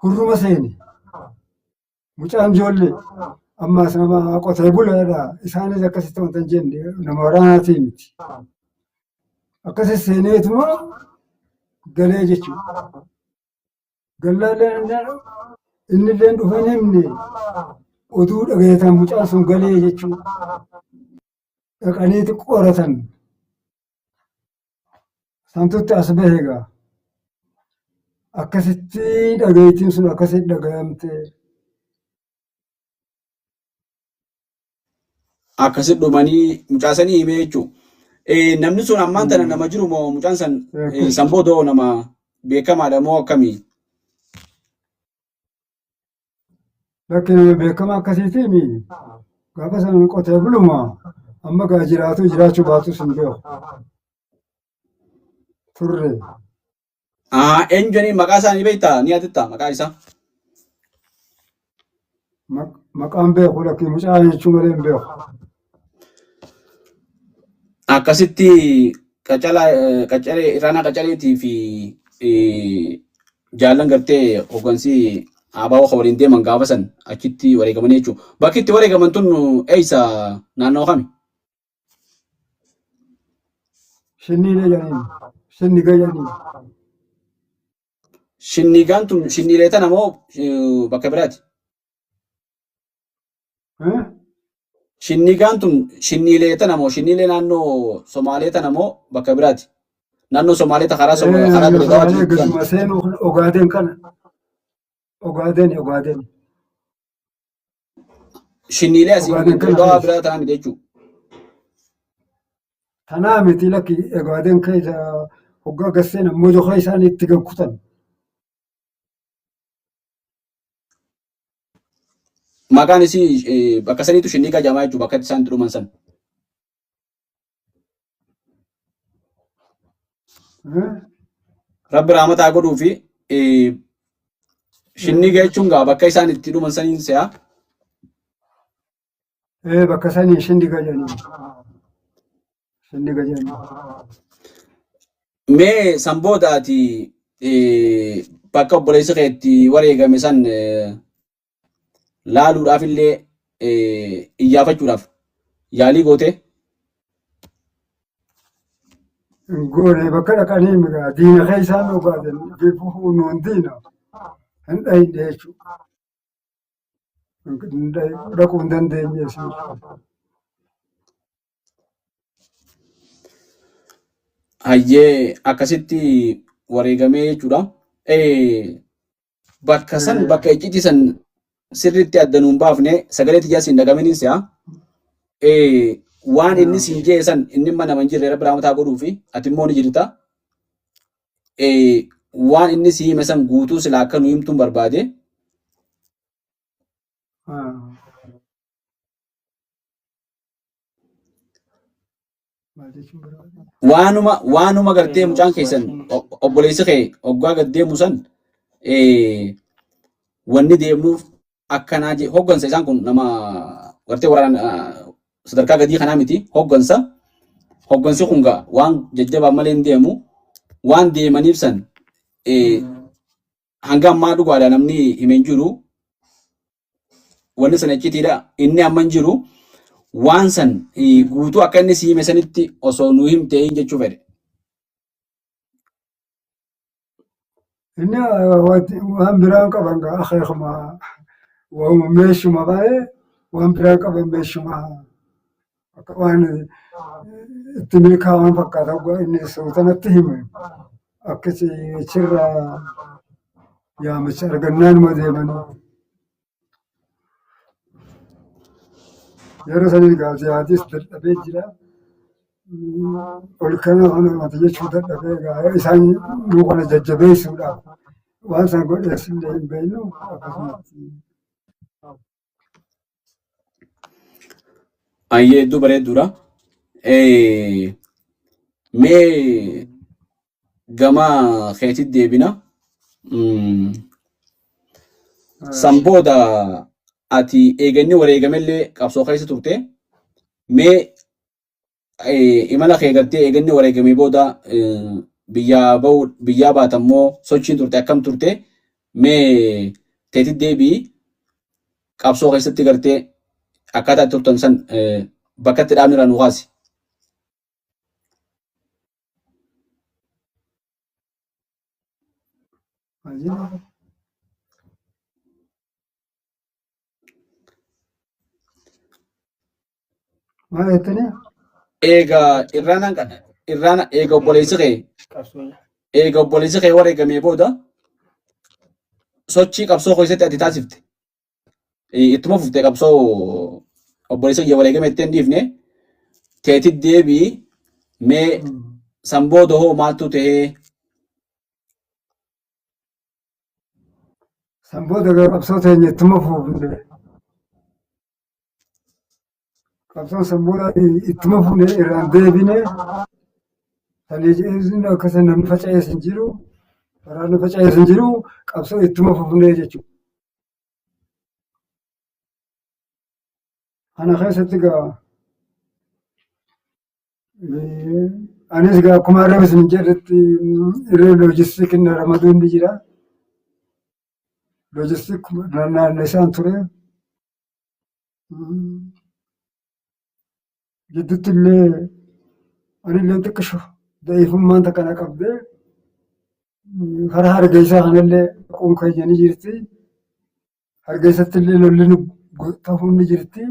hurruma seene. Mucaan ijoollee ammaas nama qotee bulaadha. Isaanis akkasitti wanta hin jenne nama waraanaatii miti. Akkasi seeneetuma galee jechuudha. Gallaallee inni illee dhufee hin himne oduu dhageetan mucaan sun galee jechuudha. Dhaqaniiti qoratan. Santutti as bahe egaa. Akkasitti dhageettiin sun akkasitti dhagayamte. Akkasitti dhumanii mucaa sanii himee jechuudha. Namni sun ammaan tana nama jiru moo mucaan san san booda hoo nama beekamaadha moo akkamii? Bakki nama beekamaa akkasiitiin gaafa sana qotee buluma amma gaa jiraatu jiraachuu baatus hin beeku. Turre. Eenyu jedhanii maqaa isaa ni beektaa? Ni yaadatta maqaa isaa? Maqaan beeku lakkii mucaa jechuu malee hin beeku. Akkasitti qacalaa qacalee Irraanaa Qacaleetii fi jaallan gartee hoggansi ABO kan waliin deeman gaafa san achitti wareegamanii jechuudha. Bakki itti wareegaman tun eessa naannoo kami? Shinniilee jedhaniin. Shinniga jedhaniin. Shinnigaan tun shinniilee tana moo bakka biraati? Eh? Shinnigaan tun shinniilee tana moo shinniilee naannoo Somaalee tana moo bakka biraati? Naannoo Somaalee ta karaa karaa Naannoo Dirree Dawaatti Somaalee jirtu gaduma seenuu Ogaadeen kana. Ogaadeen Ogaadeen. Shinniilee asii Ogaadeen Dirree kana Dawaa keessa. biraa tanaa miti jechuudha. Tanaa miti lakki Ogaaden keessa hoggaa gasseen ammoo jokaa isaan itti gakkutan. Maqaan isii bakka saniitu shinniigaa jedhamaa jechuudha bakka isaan itti dhuman san. Rabbi rahmata haa godhuu fi shinniiga jechuun gaa bakka isaan itti dhuman saniin se'a. Bakka sanii shinniga jedhanii. Shinniga jedhanii. Mee san booda ati bakka obboleessi kee itti wareegame san laaluudhaaf illee iyyaafachuudhaaf yaalii gootee? Goone bakka dhaqanii migaa diina keessaan dhugaatin fi nuun diina hin dhayne jechuudha. Dhaquu hin dandeenye jechuudha. Hayyee akkasitti wareegamee jechuudha. Bakka san bakka icciitii san sirriitti adda nuun baafne sagalee tiyyaa siin dhagamin si'a. Waan inni siin jee san inni mana nama hin jirre rabbi rahmataa godhuu fi ati immoo ni jirta. Waan inni si hime san guutuu silaa akka nu himtuun barbaade. Maal jechuun barbaade? Waanuma gartee mucaan keessan obboleessi kee hoggaa gad deemu san wanni deemnuuf akkanaa jee hoggansa isaan kun nama gartee waraana sadarkaa gadii kanaa miti hoggansa hoggansi kun gaa waan jajjabaa malee hin deemu waan deemaniif san hanga ammaa dhugaadha namni hime hin jiru wanni sana iccitiidha inni amma hin jiru waan san guutuu akka inni si hime sanitti osoo nu himtee jechuu fedhe. Inni waan biraan qaban gaa akeekuma waanuma meeshuma baay'ee waan biraan qaban meeshuma akka waan itti milkaa'an fakkaata hoggaa inni sultanatti hime akkasi achirraa yaamicha argannaanuma deemanii. Yeroo sanii gaa jihaadis dadhabee jira. Ol kana kana mata jechuu dadhabee gaa isaan nu kana jajjabeessuudhaaf waan san godhees illee hin beeknu akkasumatti. Ayyee hedduu bareedduudha. Mee gama keetitti deebina. San booda ati eeganni wareegamellee qabsoo keessa turte. Mee imala kee gartee eeganni wareegamee booda biyyaa bahu biyyaa baatammoo sochiin turte akkam turte mee teetit deebi'i qabsoo keessatti gartee akkaataa itti turtan san bakka itti dhaabni irraa nu kaasi. Maal jettanii? Eega irraanaan irraana eega obboleessi kee Qabsoo. eega obboleessi kee wareegamee booda sochii qabsoo keessatti ati taasifte ittuma fufte qabsoo obboleessi kiyya wareegame itti hin dhiifne teetit deebii mee san booda hoo maaltu tahee San booda gara qabsoo teenya ittuma fufne. Qabsoon san booda ittuma fufne irraan deebine. Sanii jechuun akkasa namni faca'ees hin jiru. Waraanni faca'ees hin jiru. Qabsoo ittuma fufne jechuudha. Kana keessatti egaa anis egaa akkuma har'a isin jedhetti irree loojistikiin na ramaduun ni jira. Loojistik naannesaan ture. Gidduutti illee anillee xiqqisho da'ifummaan takka na qabdee karaa hargeysaa kanallee dhaquun keenya ni jirti. Hargeysatti illee lolli nu ta'uun ni jirti.